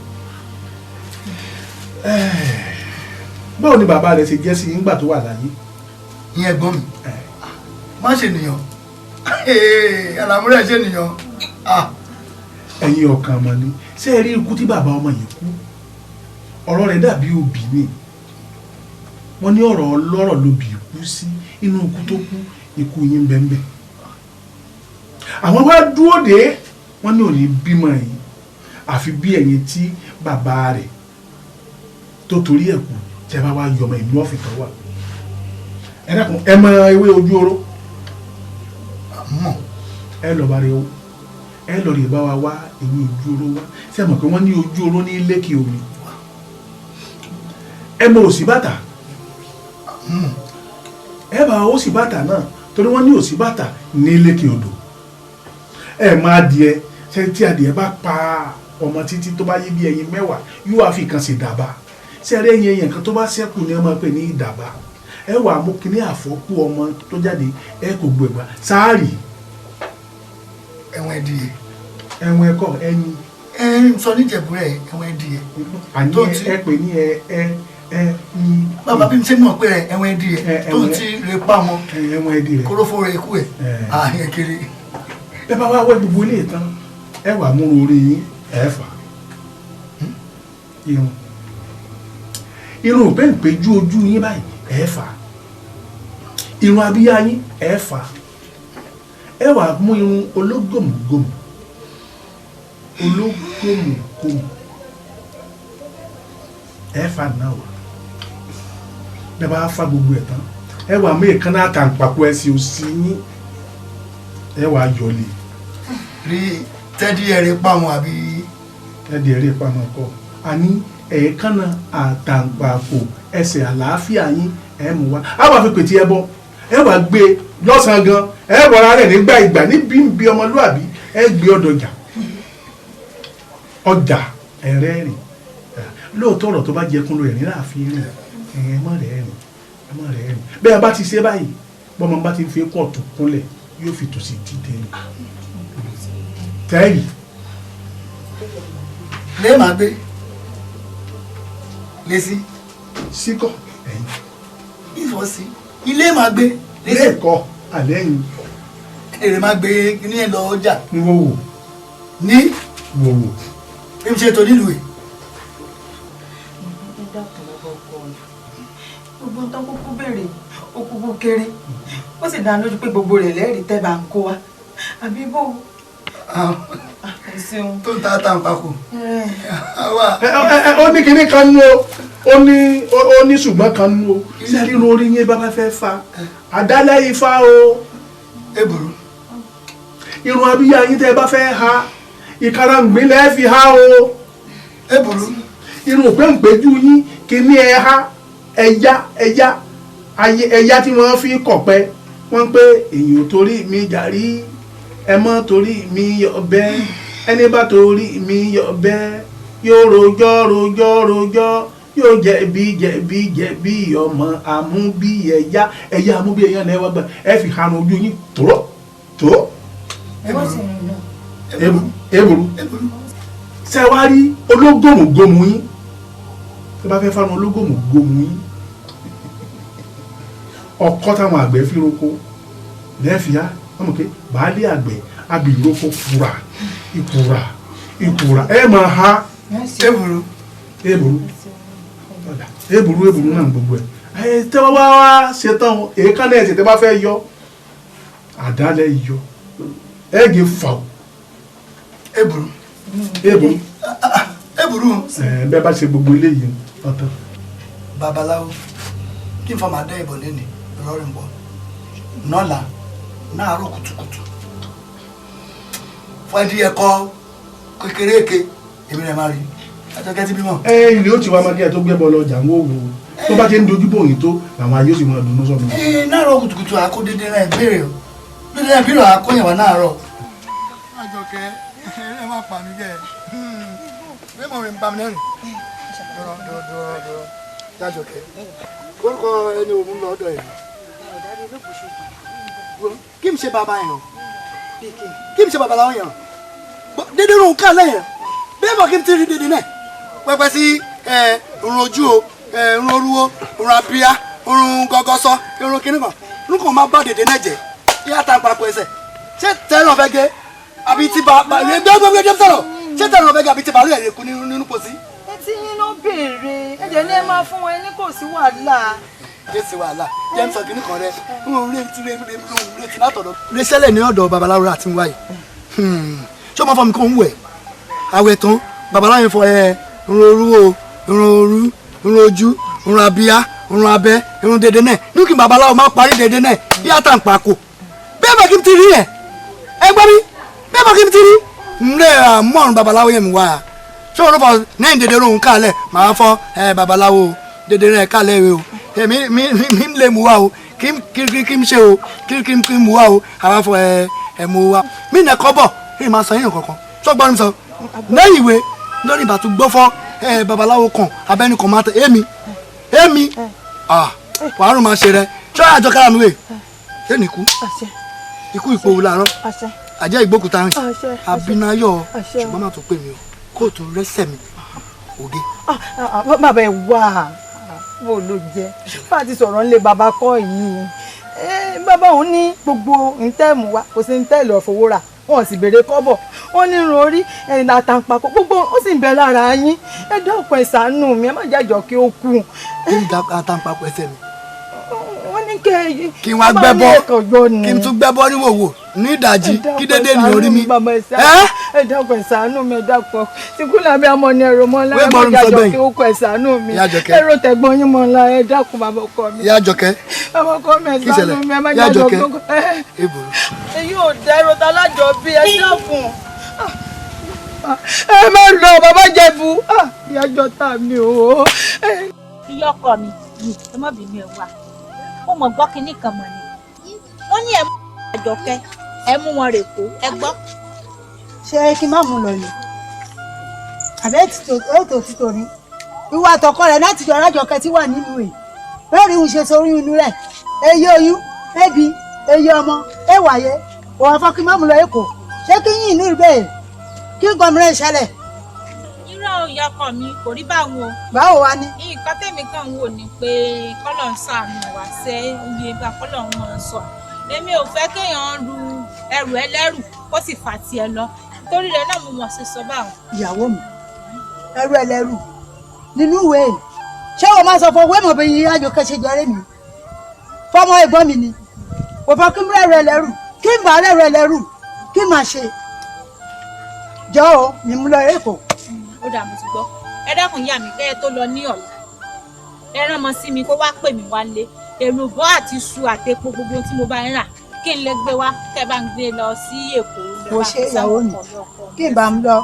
Báwo ni bàbá rẹ̀ ṣe jẹ́ sí nígbà tó wà láyé? Ìyẹn ẹ̀gbọ́n mi. Má ṣe nìyàn. Àlàmúrẹ̀ ṣe nìyàn. Ẹ̀yin ọ̀kan mọ̀ ni. Ṣé ẹ rí ikú tí bàbá ọmọ yìí kú? Ọ̀rọ̀ rẹ̀ dàbí obì ni. Wọ́n ní ọ̀rọ̀ ọlọ́rọ̀ lobì kú sí. Inú ikú tó kú, ikú yín bẹ́ẹ̀. Àwọn wá dúró dé, wọ́n ní òní bímọ yìí. Àfi bí ẹ̀yin tí bàbá rẹ̀ tó torí ẹ̀ kú tẹ́ bá wá yọmọ ìlú ọ̀fìn tó wà. Ẹ dákun, ẹ mọ ewé ojú oró. Ẹ lọ bá rẹ o. Ẹ lọ rè bá wa wá ewé ojú oró wá. Ṣé ẹ mọ̀ pé wọ́n ní ojú oró ní lékè omi? Ẹ mọ òsì bàtà. Ẹ bá òsì bàtà náà torí wọ́n ní òsì bàtà ní lékè odò. Ẹ mọ adìẹ, ṣé tí adìẹ bá pa ọmọ títí tó bá yé bí ẹyin mẹ́wàá yóò wá fi kan ṣe dàbà. Ṣé ẹ rí ẹyin ẹyin kan tó bá ṣẹ́kù ni wọ́n máa pè ní ìdàbà. Ẹ wà mú kíní àfọ́kù ọmọ tó jáde, ẹ kò gbẹ̀gbà sáárì. Ẹ̀wọ̀n ẹdìyẹ. Ẹ̀wọ̀n ẹ̀kọ́ ẹyin. Ẹ ń sọ níjẹ̀bú rẹ̀ ẹ̀wọ̀n ẹdìyẹ. Àní ẹ pè ní ẹ ẹ ẹ ní. Bàbá bí mi ṣe mọ̀ pé rẹ̀ ẹ̀wọ̀n ẹdìyẹ tó ti rè pa wọn. Ẹ̀wọ̀n ẹdìyẹ. Kórófó rẹ̀ kú ẹ̀ àyẹ̀ kiri. Bẹ́ẹ̀ bá wá wẹ́ gbogbo ilé tán, ẹ wà múru orí yín ẹ fà. Irun. Irun òpéǹpéjú ojú yín báyìí ẹ fà. Irun abíyá yín ẹ fà. Ẹ wà mú irun ológòmùgòmù. Ológòmùgòmù. Ẹ fà náà wà. Bẹ́ẹ̀ bá fa gbogbo ẹ̀ tán, ẹ wà mú èékánná àtàǹpàkò ẹsẹ̀ òsì yín. Ẹ wà yọlé. Rí tẹ́dí ẹ̀rẹ́ pa wọn àbí. Tẹ́dí ẹ̀rẹ́ pa wọn kọ́. Àní èékánná àtàǹpàkò ẹsẹ̀ àlàáfíà yín ẹ mú wá. A wà fi pètè ẹbọ. Ẹ wà gbé lọ́sàn-án gan. Ẹ wọra rẹ̀ nígbà ìgbà níbi ń bí ọmọlúàbí. Ẹ gbé ọ̀dọ̀ ọjà. Ọjà ẹ̀rẹ́ rìn. Lóòótọ́ ọ̀rọ̀ tó bá jẹ kún ló ẹ̀rín láàfin rìn. Ẹ má rẹ̀ rìn. Ẹ má rẹ̀ rìn. Bẹ́ẹ̀ bá ti ṣe báyìí, bọ́mọ bá ti fi kún ọ̀tún kúnlẹ̀ yóò fi tòsí dìde ni. Tẹ́yì. Lé màá gbé. Lé sí. Síkọ̀ ẹ̀yìn. Ìfọ̀ sí. Ilé màá gbé. Lẹ́ẹ̀kọ́ àlẹ́ yìí. Èrè máa gbé kíní ẹ̀ lọ ọjà. Ń wò wò. Ní. Wò wò. Bí mo ṣe tò nílùú yìí. Ẹ dákun bàbá ọkọ mi, gbogbo ń tán kúkú béèrè ó kúkú kéré, ó sì dá lójú pé gbogbo rẹ̀ lẹ́rìí tẹ́ bá ń kó wa àbí bò ó. Ẹ ṣeun. Tó ń ta àtàǹpàkò. Ó ní kinní kan nú o, ó ní ṣùgbọ́n kan nú o. Sẹ́rí irun orí yín bá bá fẹ́ fa àdálẹ́ ifá o. Ebùrú. Irun abíyá yín tẹ́ bá fẹ́ ha ìkarahùngbín lẹ́ẹ̀ fi ha o. Ebùrú. Irun òpéǹpéjú yín kinní ẹ ha ẹ̀yà ẹ̀yà ẹ̀yà tí wọ́n fi kọ̀pẹ́ wọ́n pé èyàn ò torí mi jàrí, ẹ mọ́ torí mi yọ bẹ́ẹ̀, ẹni bá torí mi yọ bẹ́ẹ̀ yóò rojọ́ rojọ́ rojọ́ yóò jẹ̀bi jẹ̀bi jẹ̀bi ọmọ àmúbí ẹ̀yà ẹ̀yà àmúbí ẹ̀yà lẹ́wọ́ gbà ẹ fi hanu ojú yín tòró tòró. Ebùrú. Ṣé wàá rí ológòmùgòmù yín tẹ́ bá fẹ́ fáwọn ológòmùgòmù yín ọkọ́ táwọn àgbẹ̀ fi roko lẹ́ẹ̀fìyà wọ́n mọ̀ pé baálé àgbẹ̀ abìroko kura ìkura ìkura ẹ máa ha. Ebùrú. Ebùrú ebùrú ebùrú náà gbogbo ẹ ẹ tẹ́ wá wá ṣetán èékánná ẹsẹ̀ tẹ́ bá fẹ́ yọ àdálẹ́ yọ ẹ̀gì fà ó. Ebùrú. Ebùrú. Ebùrú. Ẹ bẹ́ẹ̀ bá ṣe gbogbo eléyìí ọ̀tán. Babaláwo kí n fọ máa dẹ́ ìbọn lẹ́nu rọrùn bọ̀ nọ́là náàárọ̀ kùtùkùtù fún ẹdí ẹ̀kọ́ kékeré eke èmi rẹ̀ máa rí Àjọkẹ́ ti bímọ. Ẹ ilé ó ti wá máa kí ẹ tó gbé bọ́ lọ ọjà ń wò wò tó bá ti ń dojú bò yín tó làwọn ayé ó sì máa dunnú sọ́nù. Ẹ náàárọ̀ kùtùkùtù àkó dédé náà ìbéèrè o dédé náà ìbéèrè àkóyàn wá náàárọ̀. Àjọkẹ́ ẹ má pa mí kẹ́ ẹ mọ̀ mi ń pa mi lẹ́rìn. Dọ̀rọ̀ dọ̀rọ̀ dọ̀rọ̀ dọ̀rọ̀ Àjọkẹ́ orúkọ ẹni òun lọ ọ̀dọ̀ yẹn kí n ṣe bàbá yẹn o kí n ṣe bàbá làwọn yẹn o dédé irun ká lẹ́yìn bẹ́ẹ̀ bọ̀ kí n ti rí dédé náà pẹpẹ sí irun ojú o irun orúwo irun abíyá irun gọgọsọ irun kìnnìkan irun kan máa bá dédé náà jẹ kí á ta papọ̀ ẹsẹ̀ ṣé tẹ́lẹ̀ ọ̀fẹ́ gé àbí ti bàbá gbẹ́gbẹ́gbẹ́ sọ̀rọ̀ ṣé tẹ́lẹ̀ ọ̀fẹ́ gé àbí ti bàálù ẹ̀ lè kú nínú pòsí. Etí yín ló béèrè ẹ̀jẹ̀ ní ẹ máa fún wọn ní kò sí wàhálà. Jésì wàhálà jẹ́ ń sọ kínní kan rẹ ń retí retí látọ̀dọ̀. Rẹsẹ̀lẹ̀ ní ọ̀dọ̀ babaláwo àti wáyé ṣé o máa fọ mi kó ń wẹ̀ àwẹ̀ tán babaláwo yẹn fọ ẹ irun orú o irun orú irun ojú irun abíyá irun abẹ́ irun dédé náà ní kí babaláwo máa parí dédé náà bí àtàǹpàkò bẹ́ẹ̀ bá kí n ti rí ẹ̀ ẹ gbọ́ mi bẹ́ẹ̀ bá kí n ti rí n lè mọ̀rún babaláwo yẹn mi wá ṣé o fọ ní dédé rohun kálẹ̀ màá fọ ẹ babaláwo dédé rẹ kálẹ̀ o mi mi mi lè mú wa o kí kí n ṣe o kí kí n mú wa o àwọn afọ ẹ ẹ mú wa mí nà kọ́ bọ̀ kí n máa sọ yín kankan tó gbọ́ mi sọ lẹ́yìn ìwé lórí ìbàtú gbọ́fọ́ ẹ babaláwo kan abẹ́ni kan máa tẹ èmi èmi wàá rùn máa ṣe rẹ ṣé àjọ kára mi wè ṣé nìkú ikú ìpòwò làárọ̀ àjẹ́ ìgbókùtà rìn àbínáyọ̀ ṣùgbọ́n má tó pè mí o kóòtù rẹ́sẹ̀ mi òge. Bàbá ẹ wá bó ló jẹ bá a ti sọ̀rọ̀ ńlẹ̀ bàbá kọ́ yìí bàbá òun ní gbogbo ntẹ́ẹ̀mù wa kò sí ntẹ́ẹ̀lì ọ̀fọwọ́ rà wọn sì béèrè kọ́bọ̀ wọn ní irun orí ẹ̀yìn àtàǹpàkò gbogbo ó sì ń bẹ lára yín ẹ dákun ẹ ṣàánú mi ẹ má jàjọ kí ó kú. Kí ni àtàǹpàkò ẹsẹ̀ mi. Wọ́n ní kẹ́ ẹ kí n wá gbẹ́bọ́ kí n tún gbẹ́bọ́ ní wòwò ní ìdajì kí dédé ní orí mi. Ẹ dákun ẹ ṣàánú mi ẹ dákun tìkú làbẹ́ ọmọ ní ẹ̀rọ mọ́ lára má jàjọ kí ó kú ẹ ṣàánú mi ẹ̀rọ tẹ̀gbọ́n yín mọ́ lára ẹ dákun bàbá ọkọ mi. Ìyá Àjọkẹ́ bàbá ọkọ mi ẹ ṣàánú mi ẹ má jàjọ kí ó kú. Èyí ò dẹ́rọ ta lájọ bí ẹ dákun ẹ má lọ bàbá Jẹ̀bú ìyá jọta mi o. Ìyá ọkọ mi ẹ má bínú ẹ wá ó mọ̀ gbọ́ kinní kan mọ̀ ni wọ́n ní ẹ mú Àjọkẹ́ ẹ mú wọn rè kó ẹ gbọ́. Ṣé kí n má mú lọ ni àbẹ́ ètò títò ni ìwà àtọkọ rẹ̀ láti jọ Àjọkẹ́ tí wà nílùú ẹ̀ bẹ́ẹ̀ rí òun ṣe sórí inú rẹ̀ èyí oyún ẹbí èyí ọmọ ẹwàyé òun afọ kí n má mú lọ Èkó ṣé kí yín inú bẹ́ẹ̀ kí nǹkan mìíràn ṣẹlẹ̀. Irọ́ ìyá ọkọ mi kò rí báwọn o. Báwo wá ní. Nǹkan tẹ̀mí kàn ń wò ni pé kọ́lọ̀ ń ṣàánú wá sẹ́ iye bá kọ́lọ̀ ń wọ́n sọ. Èmi ò fẹ́ kéèyàn ru ẹrù ẹlẹ́rù kó sì fà tiẹ̀ lọ. Torí rẹ̀ náà mo mọ̀ ṣe sọ báwọn. Ìyàwó mi, ẹrù ẹlẹ́rù nínú ìwé yìí, ṣé o máa sọ fún owó ìmọ̀ bí Àjọkẹ́ ṣe jọrẹ́ mi? Fọmọ ẹ̀gbọ́n mi ni. Kò fọ́ kí n rẹ̀rù ẹlẹ́rù, kí n bá rẹ̀rù ẹlẹ́rù, kí n máa ṣe. Jọ o, mi mú lọ Èkó. Ó dà, mo ti gbọ́. Ẹ dákun ìyá mi, kẹ́ ẹ tó lọ ní ọ̀la, ẹ rán ọmọ sí mi kó wá pè mí wálé. Èlùbọ́ àti iṣu àti epo gbogbo tí mo bá ń rà kí n lè gbé wá, kẹ́ bá ń gbé lọ sí Èkó. Mo ṣe ìyàwó mi, kí n bá ń lọ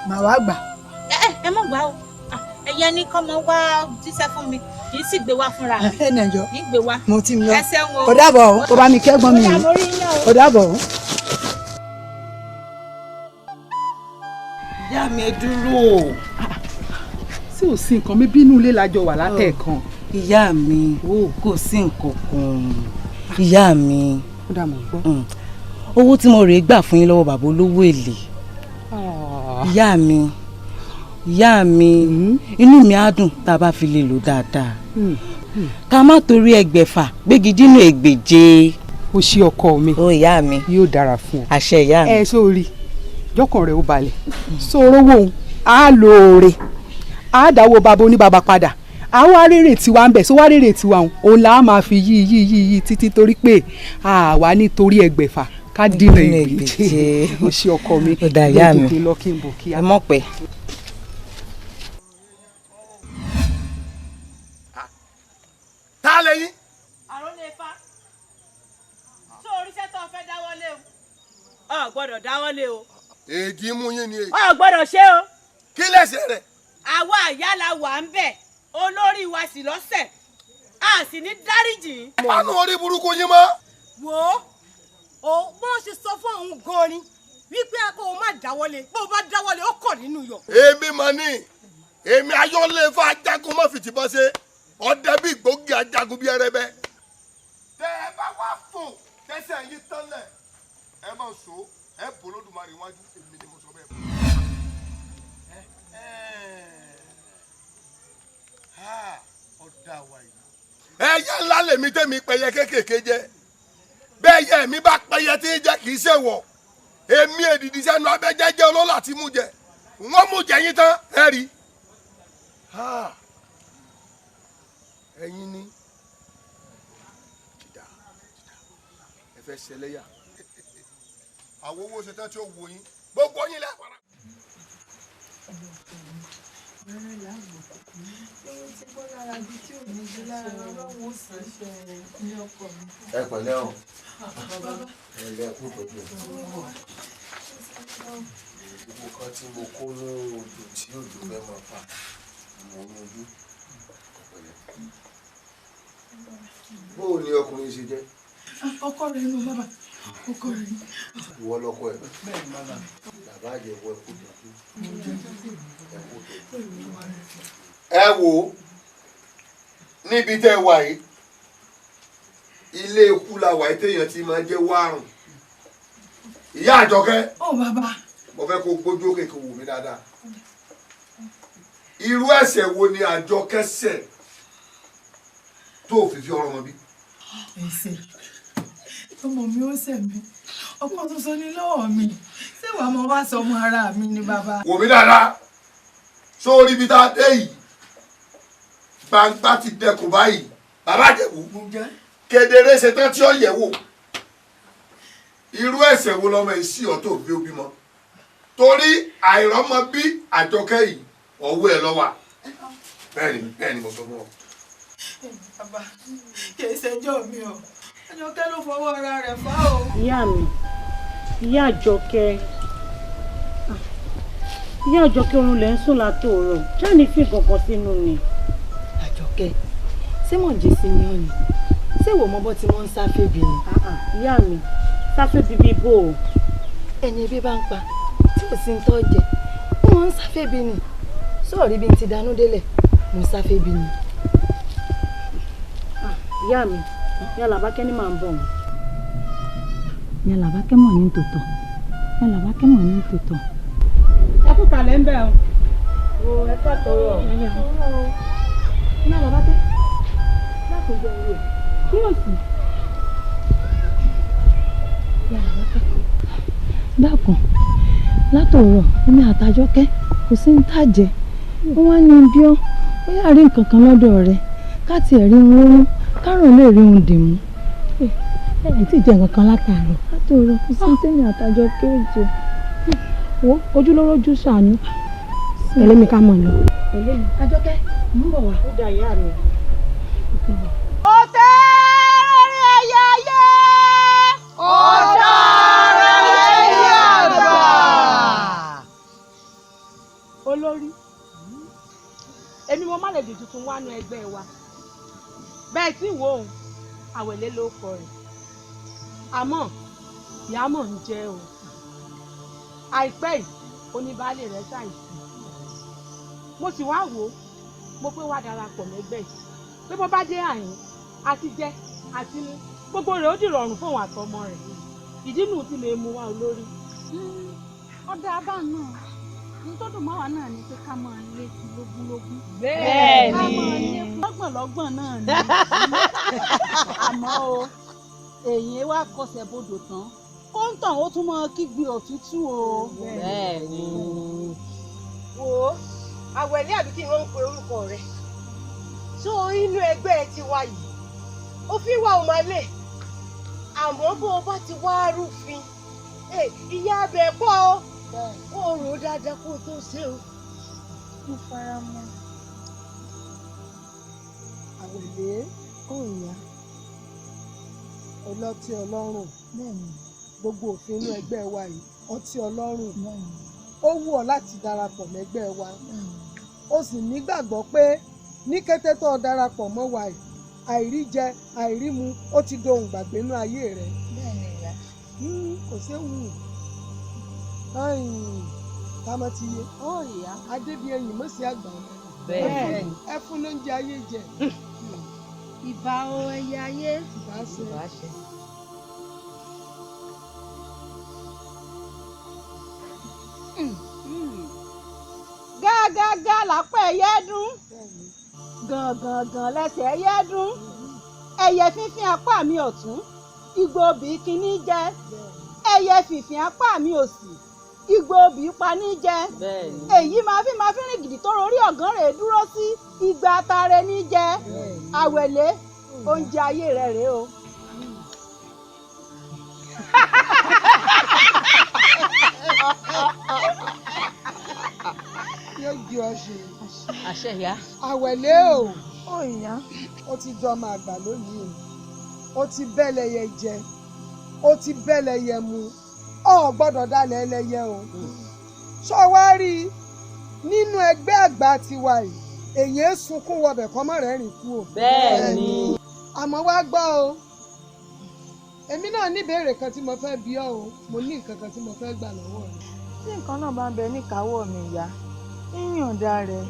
màá wá gbà. Ẹ ẹ mọ̀ gbà o, ẹ̀yẹ ní kọ́ mọ wá jíṣẹ́ fún mi, kì í sì gbé wá fúnra mi. Ẹ nàjọ kì í gbé wá. Mo ti ń lọ. Ẹ ṣeun o. Ó dàbọ̀ o, kó bá mi kẹ́gbọ́n mi yìí. Ó dàbọ̀ o. Ìyá mi, ẹ dúró. Sí ò sí nǹkan mi, bínú ilé lájọ wà látẹ̀ẹ̀kan. Ìyá mi, kò sí nǹkan kan. Ìyá mi, Ó dà, mọ̀ gbọ́. owó tí mo rèé gbà fún yín lọ́wọ́ bàbá olówó èlé. Ìyá mi, ìyá mi, inú mi á dùn tá a bá fi lè lò dáadáa, ká má torí ẹgbẹ̀fà gbégi dínú ẹgbẹ̀je. O ṣé ọkọ mi. Ó ìyá mi. Yóò dára fún ọ. Àṣẹ, ìyá mi. Ẹ sórí jọkàn rẹ ó balẹ̀, sórówó òun á lo oore, á dáwọ́ bàbá oníbàbà padà, á wá rèrè tiwa ń bẹ̀, sọ wá rèrè tiwa òun, òun là á máa fi yí yí yí yí títí, torí pé àwa nítorí ẹgbẹ̀fà ká dínà ẹgbẹ̀je. O ṣé ọkọ mi. Ó dà, ìyá mi. Tètè lọ kí n bọ̀ kíá. Ẹ mọ̀ pẹ́. Ta lẹ́yìn. Àròlé Ifá, tó oríṣẹ́ tó fẹ́ dáwọ́lé o, ò gbọ́dọ̀ dáwọ́lé o. Èdè mú yín ni èyí. Ò gbọ́dọ̀ ṣe o. Kí lẹ̀ṣẹ̀ rẹ̀. Àwa ìyá la wà ń bẹ̀, olórí wa sì lọ́sẹ̀, a sì ní dáríjì. Àánú orí burúkú yín mọ́. Wò ó, bó ṣe sọ fún òun gan ni wípé kó o má dáwọ́lé, bó o bá dáwọ́lé ó kọ̀ nínú yọ. Èmi mà ní, èmi ayọ́lé fún ajagun mọ́ fìtìbọn ṣe ọdẹ bí gbòógì ajagun bí ẹrẹbẹ. Tẹ ẹ bá wá fò tẹsẹ̀ yín tánlẹ̀, ẹ máa so ẹ bò lódùmarè wájú, èmi ni mo sọ bẹ́ẹ̀. Ọ̀dà wa yìí. Ẹyẹ ńlá lèmi tẹ́mi pẹyẹ kéékèèké jẹ, bẹ́ẹ̀ yẹ mi bá pẹyẹ tí ń jẹ kì í ṣèwọ̀. Èmi èdìdì sẹ́nu abẹ́jẹ́jẹ́ olólà tí mú jẹ, wọ́n mú jẹ yín tán ẹ rí. Ẹ̀yin ni jìdá jìdá, ẹ fẹ́ ṣẹlẹ́yà. Àwọn owó ṣe tán tí ó wù yín, gbogbo yín lẹ́. Ẹ pẹ̀lẹ́ o, ẹ lẹ kú pẹ̀lú gbogbo kan tí mo kó ní odò tí òjò fẹ́ máa pa mo ní ojú. Ẹ pẹ̀lẹ́. Bó o ní ọkùnrin ṣe jẹ́? Ọkọ rẹ nù bàbá, ọkọ rẹ nù. Ìwọ lọkọ ẹ? Bàbá àjẹwò, ẹ kú tọ́jú, ẹ kú tọ́jú. Ẹ wò ó, níbi tẹ́ ẹ wà yìí, ilé ikú la wà yìí téèyàn ti máa jẹ́ wárùn. Ìyá Àjọkẹ́. Ó bàbá. Mo fẹ́ kó gbójú òkè kó wò mí dáadáa. Irú ẹ̀ṣẹ̀ wo ni Àjọkẹ́ ṣẹ̀ tó fi fi ọ̀rọ̀ wọn bí? Ẹ̀ṣẹ̀ ọmọ mi ó ṣẹ̀ mí, ọkọ tuntun ní lọ́wọ́ mi, ṣé wàá mọ wá sọ ọmọ ara mi ni bàbá. Wò mí dáadáa, sórí ibi tá a dé yìí, gbangba ti dẹkùn báyìí. Bàbá Àjẹ̀bú kedere ṣetán tí ó yẹ̀ wò. Irú ẹ̀ṣẹ̀ wo lọmọ yìí sí ọ tó bí ó bímọ? Torí àìrọ́mọ bí Àjọkẹ́ yìí, ọwọ́ ẹ̀ ló wà. Bẹ́ẹ̀ ni, bẹ́ẹ̀ ni mo sọ fún ọ. Bàbá, kì í ṣẹjọ́ mi o, Àjọkẹ́ ló fọwọ́ ara rẹ̀ fà o. Ìyá mi, ìyá Àjọkẹ́, ìyá Àjọkẹ́, oorun lẹ̀ ń sùn látòórọ̀, jáde fi kankan sínú ni. Àjọkẹ́, ṣé mò ń jẹ́ sí ni ọ́ ni? Ṣé ìwọ mọ bọ́ tí wọ́n ń sáfẹ́ bí ni? Ìyá mi, sáfẹ́ bíbí bò ó. Ẹni ebi bá ń pa tí kò sí ń tọ́ jẹ, wọ́n ń sáfẹ́ bí ni. Sọ̀rí bí n ti danú délẹ̀, mo ń sáfẹ́ bí ni. Ìyá mi, ìyá Làbákẹ́ ni màá ń bọ̀. Ìyá Làbákẹ́ mọ̀ ní tòótọ́, ìyá Làbákẹ́ mọ̀ ní tòótọ́. Ẹ kú kàlẹ́ ń bẹ̀ o. O ẹ káàtọrọ. Iná bàbá tẹ́. Láti jẹ ìwé. Kí o sì? Ìyá bàbá tẹ́. Dákun, látòrọ̀ èmi àtàjọkẹ́ kò sí ń tàjẹ́. Wọ́n wá ní bí ọ́, ó yà rí nǹkan kan lọ́dọ̀ rẹ̀. Ká tiẹ̀ rí wọn rún, kárùn lè rí ohun dìmú. Ẹ tí ì jẹ nǹkan kan látàárọ̀. Látòrọ̀ kò sí tèmi àtàjọkẹ́ ò jẹ. Wo ojúlórójú ṣàánú. Tẹ̀lé mi ká mọ̀ lọ. Tẹ̀lé mi. Àjọkẹ́, mò ń bọ̀ wá. Ó dà ìyá mi. Ọ̀tẹ̀rẹ̀ ẹyẹ ayé. Ọ̀tẹ̀rẹ̀ ẹyẹ àgbà. Olórí, èmi mo má lè dì tuntun wánu ẹgbẹ́ wa. Bẹ́ẹ̀ tí wo òun, àwẹ̀lé ló kọ rẹ̀. Àmọ́ ìyá mọ̀ ń jẹ́ o. Àìpẹ́ yìí, oníbàálé rẹ̀ ṣàìsí. Mo sì wá wò ó, mo pé wá darapọ̀ mẹ́gbẹ́ yìí. Pé bó bá dé àyín, àti jẹ, àti mu, gbogbo rẹ̀ ó dìrọ̀rùn fóun àtọmọ rẹ̀. Ìdí nù tí lè mú wa olórí. Ọ̀dà abá náà ní tó dùn mọ́ wa náà ni pé ká máa lékun lógúnlógún. Bẹ́ẹ̀ni. Ká máa lékun lọ́gbọ̀nlọ́gbọ̀n náà ni. Àmọ́ o, èyí wá kọsẹ̀ bodò tán. Kóńtàn ó tún máa kígbe òtútù o. Bẹ́ẹ̀ni. Wo àwẹ̀lé àbí kí wọ́n ń pe orúkọ rẹ̀ tó inú ẹgbẹ́ ti wá yìí òfin wa ò máa lè àmọ́ bó o bá ti wá rúfin ìyá abẹ pọ̀ o kó o rò ó dáadáa kó o tó ṣe o. Mo fara mọ́. Àwẹ̀lé. Ó ìyá. Ọlọ́tí ọlọ́run. Bẹ́ẹ̀ni. Gbogbo òfin inú ẹgbẹ́ wa yìí ọtí ọlọ́run. Ó wù ọ́ láti darapọ̀ mẹ́gbẹ́ wa. Ó sì nígbàgbọ́ pé ní kété tó o darapọ̀ mọ́ wa yìí àìrí jẹ àìrí mu ó ti dohun gbàgbé inú ayé rẹ. Bẹ́ẹ̀ni ìyá. Kò séwu. Támọ́ ti yé. Ó ìyá. Adébíyẹyìn mọ̀ sí àgbà ọ̀nà. Bẹ́ẹ̀ni. Ẹ fún lóúnjẹ ayé jẹ. Ìbà o ẹyẹ ayé. Ìbà ṣe. Ìbà ṣe. Gágágá lápá ẹyẹ dún. Gàngàngàn lẹ́sẹ̀ ẹyẹ dún. Ẹyẹ fífín apá mi ọ̀tún. Igbó obì kíní jẹ. Ẹyẹ fìfín apá mi òsì. Igbó obì paní jẹ. Èyí máa fi rìn gidi tó rorí ọ̀gán rẹ̀ dúró sí. Igba atare ní jẹ. Àwẹ̀lé, oúnjẹ ayé rẹ̀ rèé o. Yóò gbé ọ ṣe. Àṣẹ ìyá. Àwẹ̀lé o. Ó ìyá. Ó ti dọmọ àgbà lónìí o. Ó ti bẹ́lẹ̀yẹ jẹ. Ó ti bẹ́lẹ̀yẹ mu. Ó gbọ́dọ̀ dalẹ̀ ẹlẹ́yẹ o. Ṣọ wá rí i nínú ẹgbẹ́ àgbà tiwa yìí, èyí ń sunkún wọbẹ̀ kọ́mọ́ rẹ̀ rìn kú o. Bẹ́ẹ̀ni. Àmọ́ wá gbọ́ o. Èmi náà ní ìbéèrè kan tí mo fẹ́ bi ọ́ o. Mo ní nǹkan kan tí mo fẹ́ gbà lọ́wọ́ rẹ. Tí nǹkan náà bá ń bẹ níkàáwọ́ mi ìyá, yíyànda rẹ̀.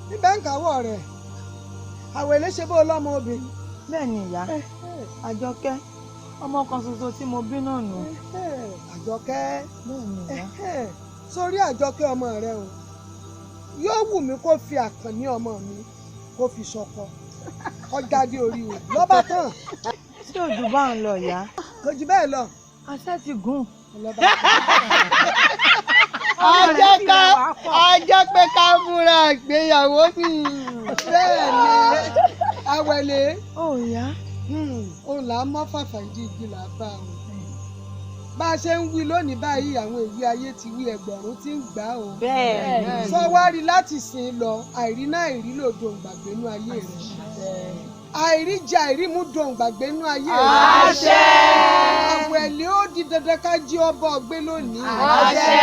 Níbẹ̀ ń kàwọ́ rẹ̀. Àwẹ̀lé ṣe bó lọ́mọ obìnrin. Bẹ́ẹ̀ni ìyá, Àjọkẹ́, ọmọ kan ṣoṣo tí mo bí náà nù. Àjọkẹ́. Bẹ́ẹ̀ni ìyá. Sórí Àjọkẹ́ ọmọ rẹ o, yóò wù mí kó fi Àkànní ọmọ mi kó fi ṣọkọ. Kó jáde orí o, lọ́ba tán. Ṣé òjò bá ń lọ ìyá? Kò jù bẹ́ẹ̀ lọ. Àṣẹ ti gùn. A jẹ́ pé ká múra ìgbéyàwó mi. Bẹ́ẹ̀ni, Àwẹ̀lé. Ó ìyá. Òun là á mọ́ fàfà ìdí igi là á bá o. Bá a ṣe ń wí lónìí báyìí, àwọn ìwé ayé ti wí ẹgbẹ̀rún tí ń gbà o. Bẹ́ẹ̀ni. Sọ wá rí láti sìn lọ, àìrí náà àìrí ló dohun gbàgbé nú ayé rẹ̀. Àìrí jẹ àìrí mú dohun gbàgbé nú ayé rẹ̀. Àṣẹ. Àwẹ̀lé ó di dandan ká jí ọba ọgbẹ́ lónìí. Àṣẹ.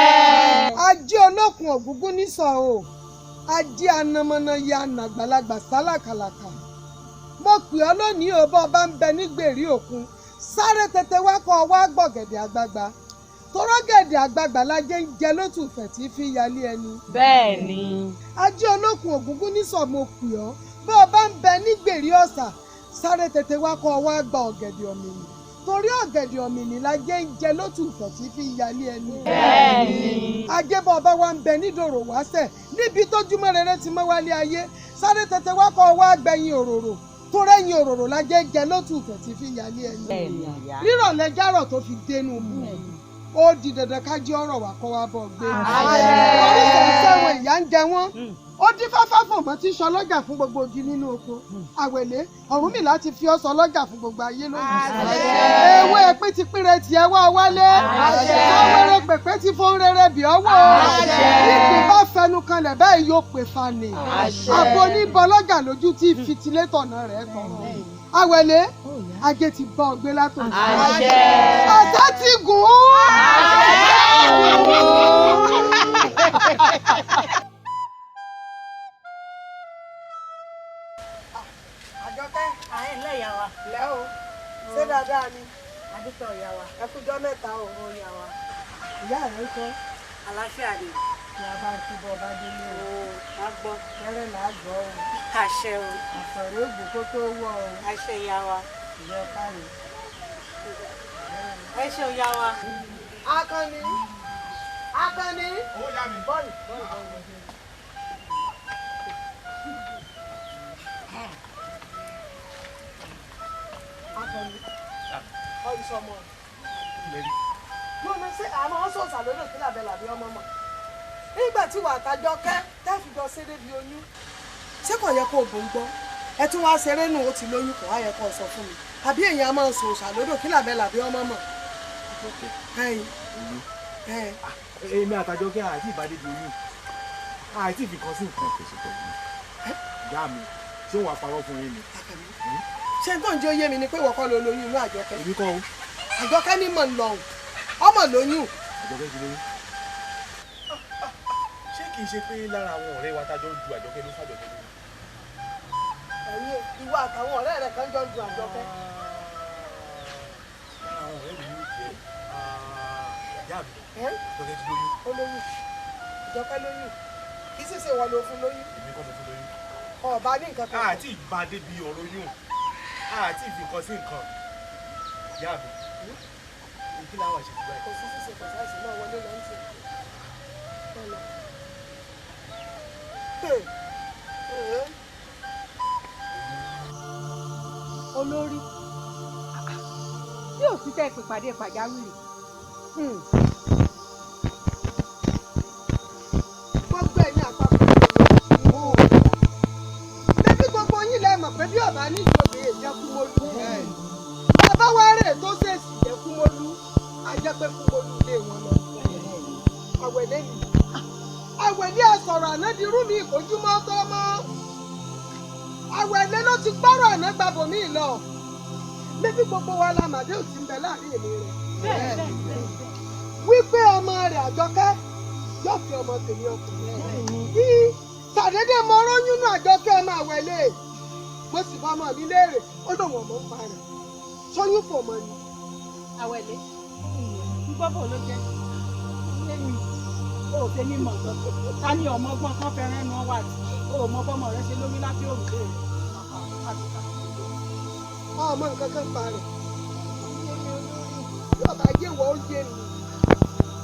Ajé olókun ògúngún nísọ̀ o. Ajé anamọ́nà ya nàgbàlagbà sálàkàlàkà. Mo pè ọ́ lónìí o, bọ́ ọba ń bẹ nígbèrí òkun. Sáré tètè wá kọ́ wá gbọ̀gẹ̀dẹ̀ àgbagbà. Torọ́gẹ̀dẹ̀ àgbagbà lajẹ́ ń jẹ lótùfẹ̀ tí fi yalé ẹni. Bẹ́ẹ̀ni. Ajé olókun ògúngún nísọ̀ mo pè ọ́. Bọ́ ọba ń bẹ nígbèrí ọ̀sà. Sáré tètè wá kọ́ wá gba ọ̀gẹ̀dẹ̀ ọ̀mìnì. Torí ọ̀gẹ̀dẹ̀ ọ̀mìnì la jẹ́ ń jẹ lótùfẹ̀ tí fi ń yalé ẹni. Bẹ́ẹ̀ni. Ajébọ̀ ọba wa ń bẹ nídòrò wáṣẹ̀ níbi tójúmọ́ rere ti mọ́ wálé ayé sáré tètè wá kọ́ wá gbẹ̀yìn òróró tó rẹ́yìn òróró la jẹ́ ń jẹ lótùfẹ̀ tí fi ń yalé ẹni. Rírọ̀ lẹ́jàrọ̀ tó fi dénú bú ó di dandan ká jẹ́ ọ̀rọ̀ wá kọ́ wá bọ̀ gbé. Oríṣiríṣi sẹ́wọ̀n ìyá ń jẹ wọ́n ó dín fáfá fòmọ́ tí ń ṣọlọ́jà fún gbogbo igi nínú oko. Àwẹ̀lé Ọ̀rúnmìlà ti fi ọ́ ṣọlọ́jà fún gbogbo ayé lónìí. Ewé pín ti pínre tiẹ̀ wá wálé. Sáwẹ́rẹ́ pèpè ti fún rere bí ọwọ́. Ìgbín bá fẹnu kanlẹ̀ báyìí yóò pè fani. Àbò ní bọlọ́jà lójú tí fitilétọ̀nà rẹ̀ tọrọ. Àwẹ̀lé ajé ti bá ọ gbé látòjú. Àṣẹ ti gùn ún. Àjọkẹ́. Àyẹ̀ ńlẹ̀ ìyá wa. Lẹ́ o, ṣé dáadáa ni? Adúpẹ́ ìyá wa. Ẹ kújọ́ mẹ́ta o. Ó yá wa. Ìyá rẹ̀ ń kọ́. Àlàáfíà ni. Ní a bá ń túbọ̀ bá délé o. A gbọ́. Kẹ́rẹ́ là á gbọ́ o. Àṣẹ o. Àsọ̀rọ̀ ògùn kó tó wọ̀ o. Àṣẹ ìyá wa. Ìyá káre. Ẹ ṣé o ìyá wa. Akànnì. Akànnì. Ó yá mi. Bọ́ọ̀lù bọ́ọ̀lù bọ́ọ̀lù. Akànnì. Ọ̀ìsọ̀mọ̀. Lónà ṣé àmọ́ sọ̀sà lódò kí làbẹ́ làbí ọmọ mọ̀. Nígbà tí wà á tajọ kẹ́ tẹ́fìjọ ṣeré bí oyún. Ṣé kò yẹ kó o bò ń gbọ́? Ẹ tún wá ṣeré nù ó ti lóyún kò wá yẹ kó o sọ fún mi. Àbí èèyàn á máa sòsà lódò kí làbẹ́ làbí ọmọ mọ̀. Èmi àtàjọkẹ́ àti ìbádé di oyún àti ìfikàn sí nǹkan kò sí pẹ̀lú ìyá mi ṣé wàá parọ́ fún yín ni. Ṣé tó ń jẹ́ oyé mi ni pé ìwọ kọ́ ló lóyún inú Àjọkẹ́? Èmi kọ́ o. Àjọkẹ́ ní mọ̀ ń lọ̀hùn ọmọ lóyún. Àjọkẹ́ ti lóyún. Ṣé kìí ṣe pé lára àwọn ọ̀rẹ́ wa tájọ́ ń du Àjọkẹ́ ló fàjọkẹ́ lóyún? Ẹ̀yin ìwọ àtàwọn ọ̀rẹ́ rẹ̀ kan jọ ń du Àjọkẹ́. Lára àwọn ọ̀rẹ́ mi yóò jẹ́ ìyá mi. Àjọkẹ́ ti lóyún. Ó lóyún. Àjọkẹ́ lóyún. Kì í sì ṣe ìwọ ló fún lóyún. Èmi kọ́ mo fún lóyún. Ọba ní nǹkan kan. Àti ìbá débi ọ̀rọ̀ oyún àti ìfikàn sí nǹkan. Ìyá mi kí láwọn àṣẹ ìgbà yìí. Kò sí ṣíṣe kò sáìsì náà wọlé lọ ń tì. Olórí tí ò sí tẹ́ ẹ pè pàdé pàjáwìrì. Gbogbo ẹ̀yin àpapọ̀ bébí gbogbo yín lẹ mọ̀ pé bí ọ̀bá ní ìjọba ìjẹkúmọ́lú. Bàbá wa rè tó ṣèèṣì jẹkúmọ́lú àjẹpẹ́ kúmọ́lú ilé wọn lọ. Àwẹ̀lé ni Àwẹ̀lé àsọ̀rọ̀ àná di rú mi ìkójúmọ́ tó mọ́. Àwẹ̀lé ló ti gbọ́rọ̀ àná gbàbọ̀ mí lọ. Bébí gbogbo wa la màdé ò ti ń bẹ láàrin èmi rẹ̀. Wípé ọmọ rẹ̀ Àjọkẹ́ yóò fi ọmọ tèmi ọkùnrin rẹ̀. Bí sàdédé mo róyún nù Àjọkẹ́ ọmọ Àwẹ̀lé. Mo sì bá ọmọ mi léèrè, ó lòun ọmọ ń pa rẹ̀. Sọyún fò mọ́ ni. Àwẹ̀lé ń gbọ́ bò ló jẹ́ lẹ́yìn o ò tẹ́ni mọ̀ nǹkan ta ni ọmọ ọgbọ́n kan fẹ́ràn ẹnu ọwọ́ àti o ò mọ bọ́mọ rẹ ṣe lómi lábẹ́ òrùlé rẹ̀. Ọmọ nǹkan kan pa rẹ̀. Yóò bá yé wọ ó yé mi.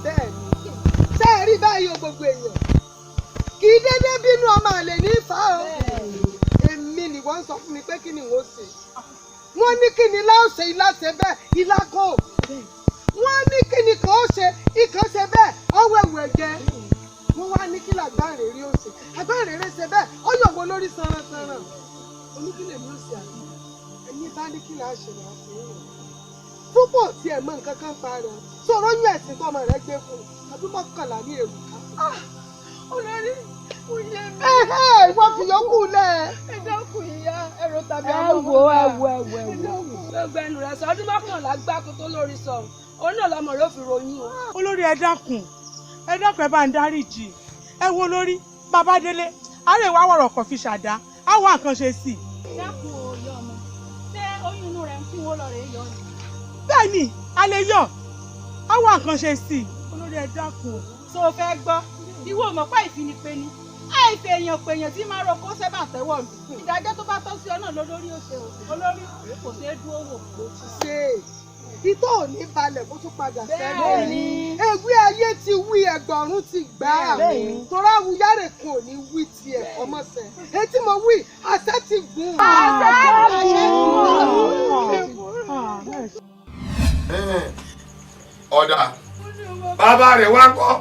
Bẹ́ẹ̀ ni. Ṣé ẹ rí báyìí o gbogbo èèyàn? Kì í dédé bínú ọmọ àlè ní ìfà o. Èmi ni wọ́n ń sọ fún mi pé kí ni wọ́n ṣe. Wọ́n ní kí ni ilá ó ṣe ilá ṣe bẹ́ẹ̀ ilá kò. Wọ́n ní kí ni kò ó ṣe ikàn ṣe bẹ́ẹ̀ ọwọ́ ẹ̀wù ẹ̀jẹ̀. Wọ́n wá ní kí làgbáǹrèrè ó ṣe. Àgbáǹrèrè ṣe bẹ́ẹ̀ ó yọ̀wọ́ lórí sanransanran. Oníkílẹ̀ mi ó ṣe àbí. Ẹni bá ní kí làá ṣe làá ṣe é rẹ̀. Púpọ̀ tí ẹ̀ mọ nǹkan kan pa rẹ̀ sọ̀rọ̀ yún ẹ̀sìn tọmọ rẹ̀ gbé fún un ọdún 11 ní èrò ká. Olórí kò yé mi. Ìwọ fi yòókù lẹ̀. Ẹ dákun ìyá ẹ̀rọ tàbí Ẹ àwọn ọmọ wo náà. ẹ wo ẹ wo ẹ wo. Gbogbo ẹnu rẹ sọ ọdún 11 gbáko tó lórí sọ òun náà lọmọ rẹ ó fi ròyìn o. Olórí ẹ dákun ẹ dákun ẹ bá ń dáríjì ẹ wo lórí bàbá délé àárẹ̀ ìwà wọ̀rọ̀ kọ̀ fi ṣàdá á wá nǹkan ṣe sí i. Dákun o ìyá ọmọ ṣé oyún inú rẹ̀ ń kí wọ́n lọ rèé yọ ni. Bẹ́ẹ̀ ni a lè yọ á wá nǹkan ṣe sí i olórí ẹ dákun. Ṣó o fẹ́ gbọ́ ìwọ ò mọ̀ pé ìfinipe ni àìfẹ́ èèyàn pèèyàn tí máa roko sẹ́bà tẹ́wọ̀ mi ìdájọ́ tó bá tọ́ sí ọ náà lólórí ó ṣe o olórí kò ṣeé dúró wò. Mo ti ṣe é Itọ́ ò ní balẹ̀ kó tún padà sẹ́nu. Ewé ayé ti wí, ẹgbọ̀rún ti gbà á. Torí awuyáre kan ò ní wí tiẹ̀ ọmọọ̀sẹ̀. Etí mo wí, àṣẹ ti gùn. Àṣẹ gùn. Ọ̀dà bàbá rẹ̀ wá kọ́.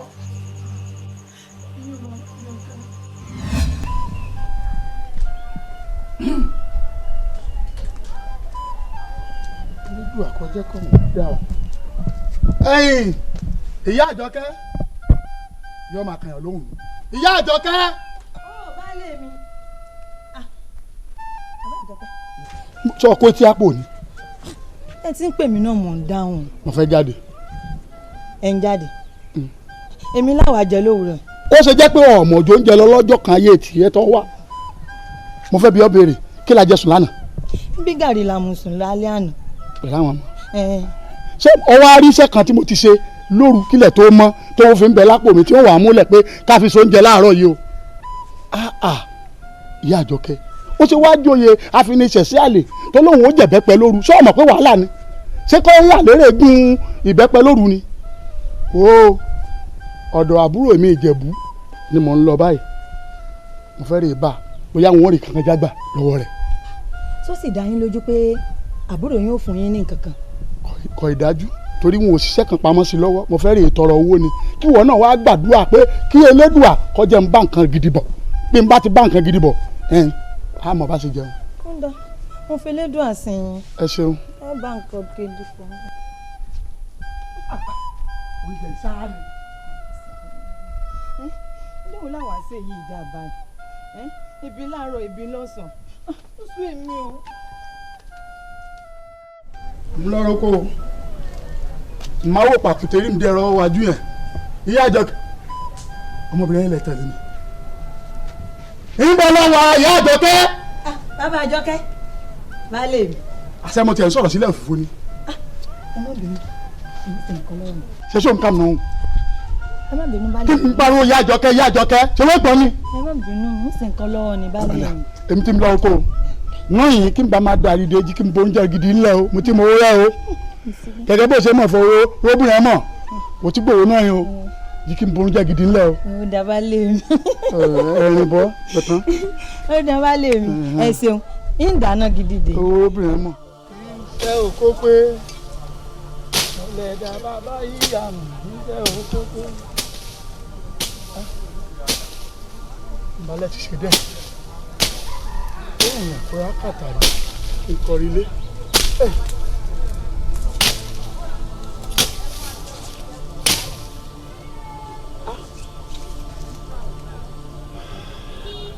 Lójú àkọjẹ́ kọ́ mọ̀ dá o. Ẹ̀yin ìyá Àjọkẹ́ yóò máa kàyàn lóhùn. Ìyá Àjọkẹ́. Ó baálé mi. Sọ kó tí a pò ní. Ẹ ti ń pè mí náà, mò ń dáhùn. Mo fẹ́ jáde. Ẹ ń jáde. Èmi láwàá jẹ lówùúrọ̀. Ó ṣe jẹ́ pé ọmọ òjò ń jẹ lọ lọ́jọ́ kan ayé tiẹ̀ tó wá. Mo fẹ́ bi ọ́ béèrè, kí la jẹ sùn lánàá? Bí gàrí la mú sùn lálẹ́ àná. Pẹ̀lú àwọn ọmọ. Ṣé ọwọ́ aríṣẹ́ kan tí mo ti ṣe lóru kílẹ̀ tó mọ́ tó fi ń bẹ lápò mi tí ó wà á múlẹ̀ pé ká fi sóúnjẹ láàárọ̀ yìí o? Ìyá Àjọkẹ́, ó ṣe wáá joyè àfiniṣẹ̀sí àlè tó lóun ó jẹ̀bẹ́pẹ lóru. Ṣé o mọ̀ pé wàhálà ni? Ṣé kọ́ ń àlérè gun ìbẹ́pẹ lóru ni? O ọ̀dọ̀ àbúrò mi Ìjẹ̀bú ni mò ń lọ báyìí. Mo fẹ́ rè é bá bóyá wọn ò rí kankan jágbà lọ́wọ́ rẹ̀. Tó sì dá yín lójú pé àbúrò yín ò fún yín ní nǹkan kan? Kò ìdájú, torí wọn ò ṣiṣẹ́ kan pamọ́ sí lọ́wọ́. Mo fẹ́ rè é tọrọ owó ni, kí wọn náà wàá gbàdúrà pé kí Elédùà kó jẹ́ n bá nǹkan gidi bọ̀. Bí n bá ti bá nǹkan gidi bọ̀, ẹn á mọ̀ bá ṣe jẹun. Ó dá, mo fi Elédùà sìn yín. Ẹ ṣeun. Ẹ bá nǹkan gidi bọ̀. Oúnjẹ sáà ni. Ilé wo làwọn àṣẹ yìí dá báyìí? Ibi láàárọ̀, ibi lọ́sàn-án, ó sún èmi o. N lọ́rọ́ kó o máa wò pàkúté rí mi dé ẹ̀rọ wájú yẹn. Ìyá Àjọkẹ́, ọmọbìnrin yẹn lè tẹ̀lé mi. Ń bọ̀ lọ́wọ́ ìyá Àjọkẹ́. Bàbá Àjọkẹ́, baálé mi. Àṣẹ mo tiẹ̀ ń sọ̀rọ̀ sílẹ̀ fúnfún ni. Ẹ má bínú, èmi sì ń kọ́ lọ́wọ́ mi. Ṣé ṣó ń kà mọ́ òun? Ẹ má bínú baálé Kí mi. n pariwo ìyá Àjọkẹ́, ìyá Àjọkẹ́, ṣé wọ́n gbọ́ mi? Ẹ má bínú, mo sì ń kọ́ lọ́wọ́ ni baálé mi. Èmi ti ń lọ oko o. Wọ́n yìí kí n bá máa darí dèjì kí n bo oúnjẹ gidi ńlẹ̀ o. Mo ti mọ owó rẹ o. Gẹ́gẹ́ bó ṣe mọ̀ fọ owó róbìnrin mọ̀, mo ti gbòòrò náà yín o. Jí kí n bo oúnjẹ gidi ńlẹ̀ o. Ó dá baálé mi. Ẹ̀rín bọ́ bẹ̀tán. Ó dá baálé mi. Ẹ ṣeun, ń dáná gidi dè. Owó róbìnrin mọ̀. Iṣẹ́ òkó pé ọ̀lẹ́dà bàbá yíyá mi, iṣẹ́ òkó pé. Ìbálẹ̀ ti ṣe dẹ́. Ó wù kó kàtà rí kí n kọrí ilé.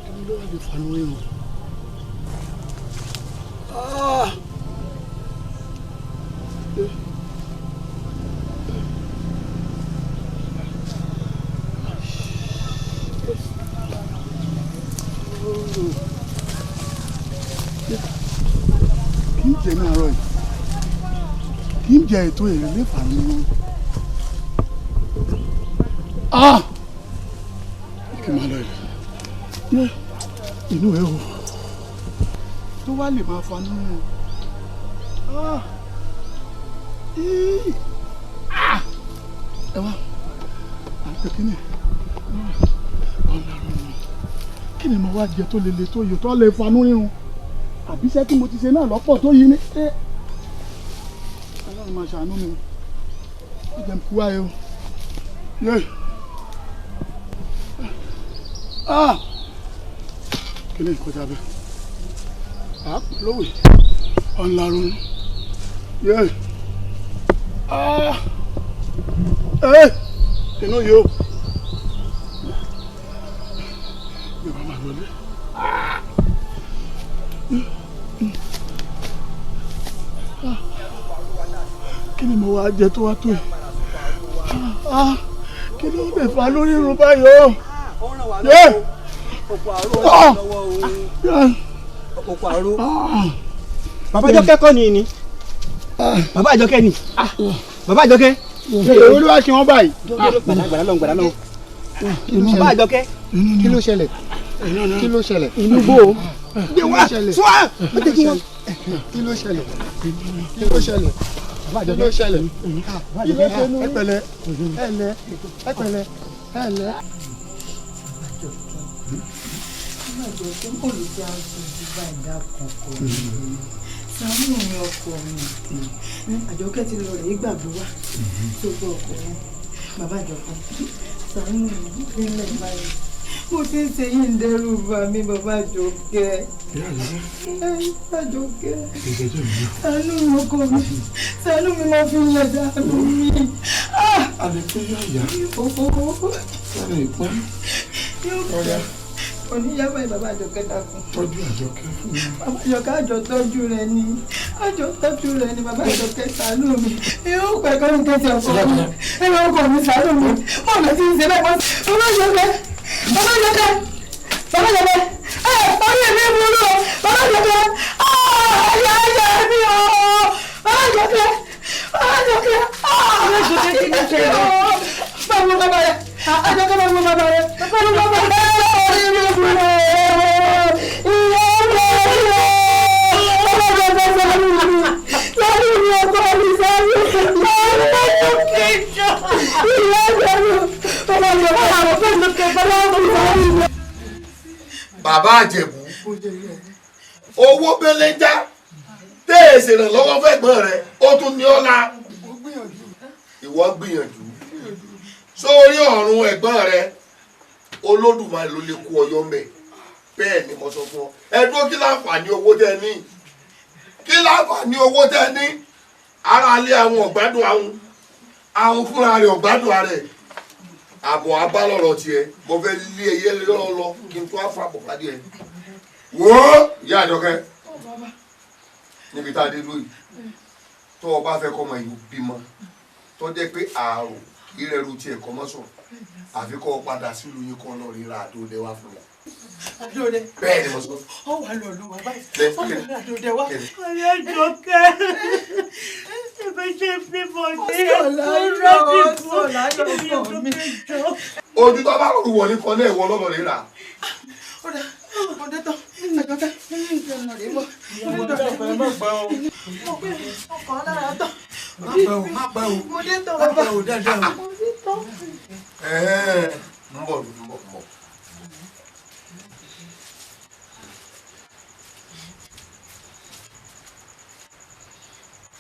Èmi ló wà lè fanu irun. Kì í jẹ ní àárọ̀ yìí, kì í jẹ ètò èrè lẹ́fà nínú. Kí n máa lọ ilé inú ẹ o tó wá lè máa fa nínú. Ẹ wá àti kíni ọ̀nà rọrùn, kí ni mo wá jẹ tó lele tó yẹ tó lè fanú rírun? Àbí iṣẹ́ tí mo ti ṣe náà lọ́pọ̀ tó yìí ni. Ọlọ́run máa ṣàánú mi, ó jẹ́ kú wáyé o. Kí ni ìkọjá bẹ́ẹ̀? Àápò lówè ọ̀nlárun. Inú yìí o, Yorùbá máa lọlé. Kí ni mo wá jẹ tó wá tó yìí? Kí ló lè fa lórí irun báyìí o? Bàbá Àjọkẹ́ kọ́ ni ni. Bàbá Àjọkẹ́ ni. Bàbá Àjọkẹ́. Èwo ló wá ṣe wọ́n báyìí? Gbàdá lọ, gbàdá lọ. Bàbá Àjọkẹ́. Kí ló ṣẹlẹ̀? Kí ló ṣẹlẹ̀? Inú bò ó. Kí ló ṣẹlẹ̀? Kí ló ṣẹlẹ̀? Kí ló ṣẹlẹ̀? Kí ló ṣẹlẹ̀? Kí ló ṣe nù? Ẹ pẹ̀lẹ́, ẹ lẹ́, ẹ pẹ̀lẹ́, ẹ lẹ́. Ṣàánú mi ọkọ mi, Àjọkẹ́ ti lọ rèé gbàgbé wá tó gbọ́ ọkọ mi, bàbá Àjọkẹ́, ṣàánú mi nílẹ̀ báyìí. Mo ti ń ṣe yín ń dẹ́rù bà mí, bàbá Àjọkẹ́. Àjọkẹ́, ṣàánú mi ọkọ mi, ṣàánú mi máa fi lẹ̀ ṣàánú mi. Àlẹ́ pé yóò yá. Sáré ìpọ́n. Ọ̀ya. Oníyàwó ẹ̀ bàbá Àjọkẹ́ dákun. Tọ́jú Àjọkẹ́ fún mi. Bàbá Àjọkẹ́, àjọ tọ́jú rẹ ni, àjọ tọ́jú rẹ ni bàbá Àjọkẹ́, ṣàánú mi. Yóò pẹ́ kọ́ ní kẹ́sì ọkọ mi. Ẹ̀rọ ọkọ mi, ṣàánú mi. Mo lọ sí ìṣẹ̀lẹ̀ mọ́. Bàbá Àjọkẹ́, bàbá Àjọkẹ́, bàbá Àjọkẹ́, ẹ̀ orí mi burú o, bàbá Àjọkẹ́, ayé ayé mi o, bàbá Àjọkẹ́, bàbá Àjọkẹ́, bàbá bàbá rẹ, Àjọkẹ́, bàbá bàbá rẹ, bàbá bàbá rẹ, orí mi burú o, ìyá mi o, bàbá Àjọkẹ́, ṣàánú mi, ṣàánú mi ọkọ mi, ṣàánú mi, ìyá mi o, bàbá Àjọkẹ́, bàbá Àjọkẹ́, ṣàánú mi. Bàbá Àjẹ̀bú, owó belenja tẹ́ ẹ ṣèrànlọ́wọ́ fẹ́gbọ́n rẹ̀, ó tún ní ọ́la. Ìwọ gbìyànjú sórí ọ̀run ẹ̀gbọ́n rẹ̀, Olódùmarè ló lè kó ọyọ́ mẹ́. Bẹ́ẹ̀ ni mo sọ fún ọ. Ẹ dúró, kí láǹfààní owó tẹ́ ní? Kí láǹfààní owó tẹ́ ní? Ara alẹ́ àwọn ọ̀gbádùn àwọn àwọn fúnra rẹ̀ ọ̀gbádùn rẹ̀. Àbọ̀ abálọ̀rọ̀ tiẹ̀, mo fẹ́ lé eyé lọ́rọ̀ lọ kí n tó àfàbọ̀ pàdé ẹ̀. Wò ó, ìyá Àjọkẹ́, níbi tá a dé lóyè, tó o bá fẹ́ kọ́ ọmọ yìí bímọ, tó jẹ́ pé àrò ìrẹ̀rù tiẹ̀ kọ́ mọ́ sùn, àfi kọ́ ọ padà sílùú yín kọ́ lọ ríra àdóde wá fún mi. Àdóde. Bẹ́ẹ̀ ni mo sọ. Ọ wà lọ lù wá báyìí. Ọ wà lọ àdóde wá. Ọ̀rẹ́ Àjọkẹ́, ẹ̀fẹ̀ ṣe bímọ ní ojú tó bá rọrùn wọ̀ ní kan náà, ìwọ lọ́lọ́ rírà. Ọdẹ tán, Àjọkẹ́, ìjọba rẹ̀ bọ̀. Mo pé ọkọ̀ lára tán. Má pẹ́ o, má pẹ́ o. Mo dé tán Má bàbá. pẹ́ o dáadáa o. Mo dé tán. Ń bọ̀, ń bọ̀, ń bọ̀.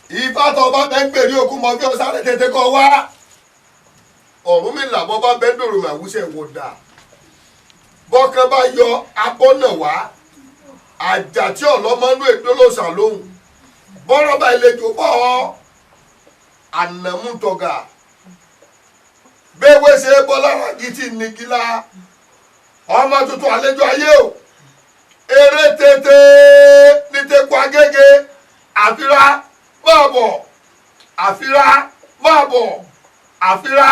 Ifá tó bá bẹ́ ń gbèrè òkú mọ bí ọ̀sán tètè kọ wá. Ọ̀rúnmìlà bọ́ bá bẹ́ ń dòrò màwúṣẹ̀ wò dà. Bọ́kàn bá yọ abọ́nà wá. Àjà tí ọ̀lọ́mọnú èdè ló sà lóhùn. Bọ́rọ̀ bá ìlejò bọ́ ọ. Ànàmútọ̀gà. Béwé ṣe é bọ́ lára gidi nìgílá. Ọmọ tuntun àlejò ayé o. Eré tètè ní teku agége. Àfírá máa bọ̀, àfírá máa bọ̀, àfírá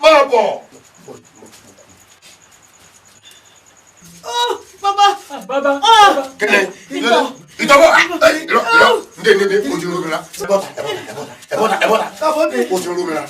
máa bọ̀. Bàbá. Bàbá. Kẹ́lẹ́ ìjọba irọ́ irọ́ ndé ndé ndé o ti rú mi ra. Ẹ bọ́ta ẹ bọ́ta ẹ bọ́ta ẹ bọ́ta o ti rú mi ra.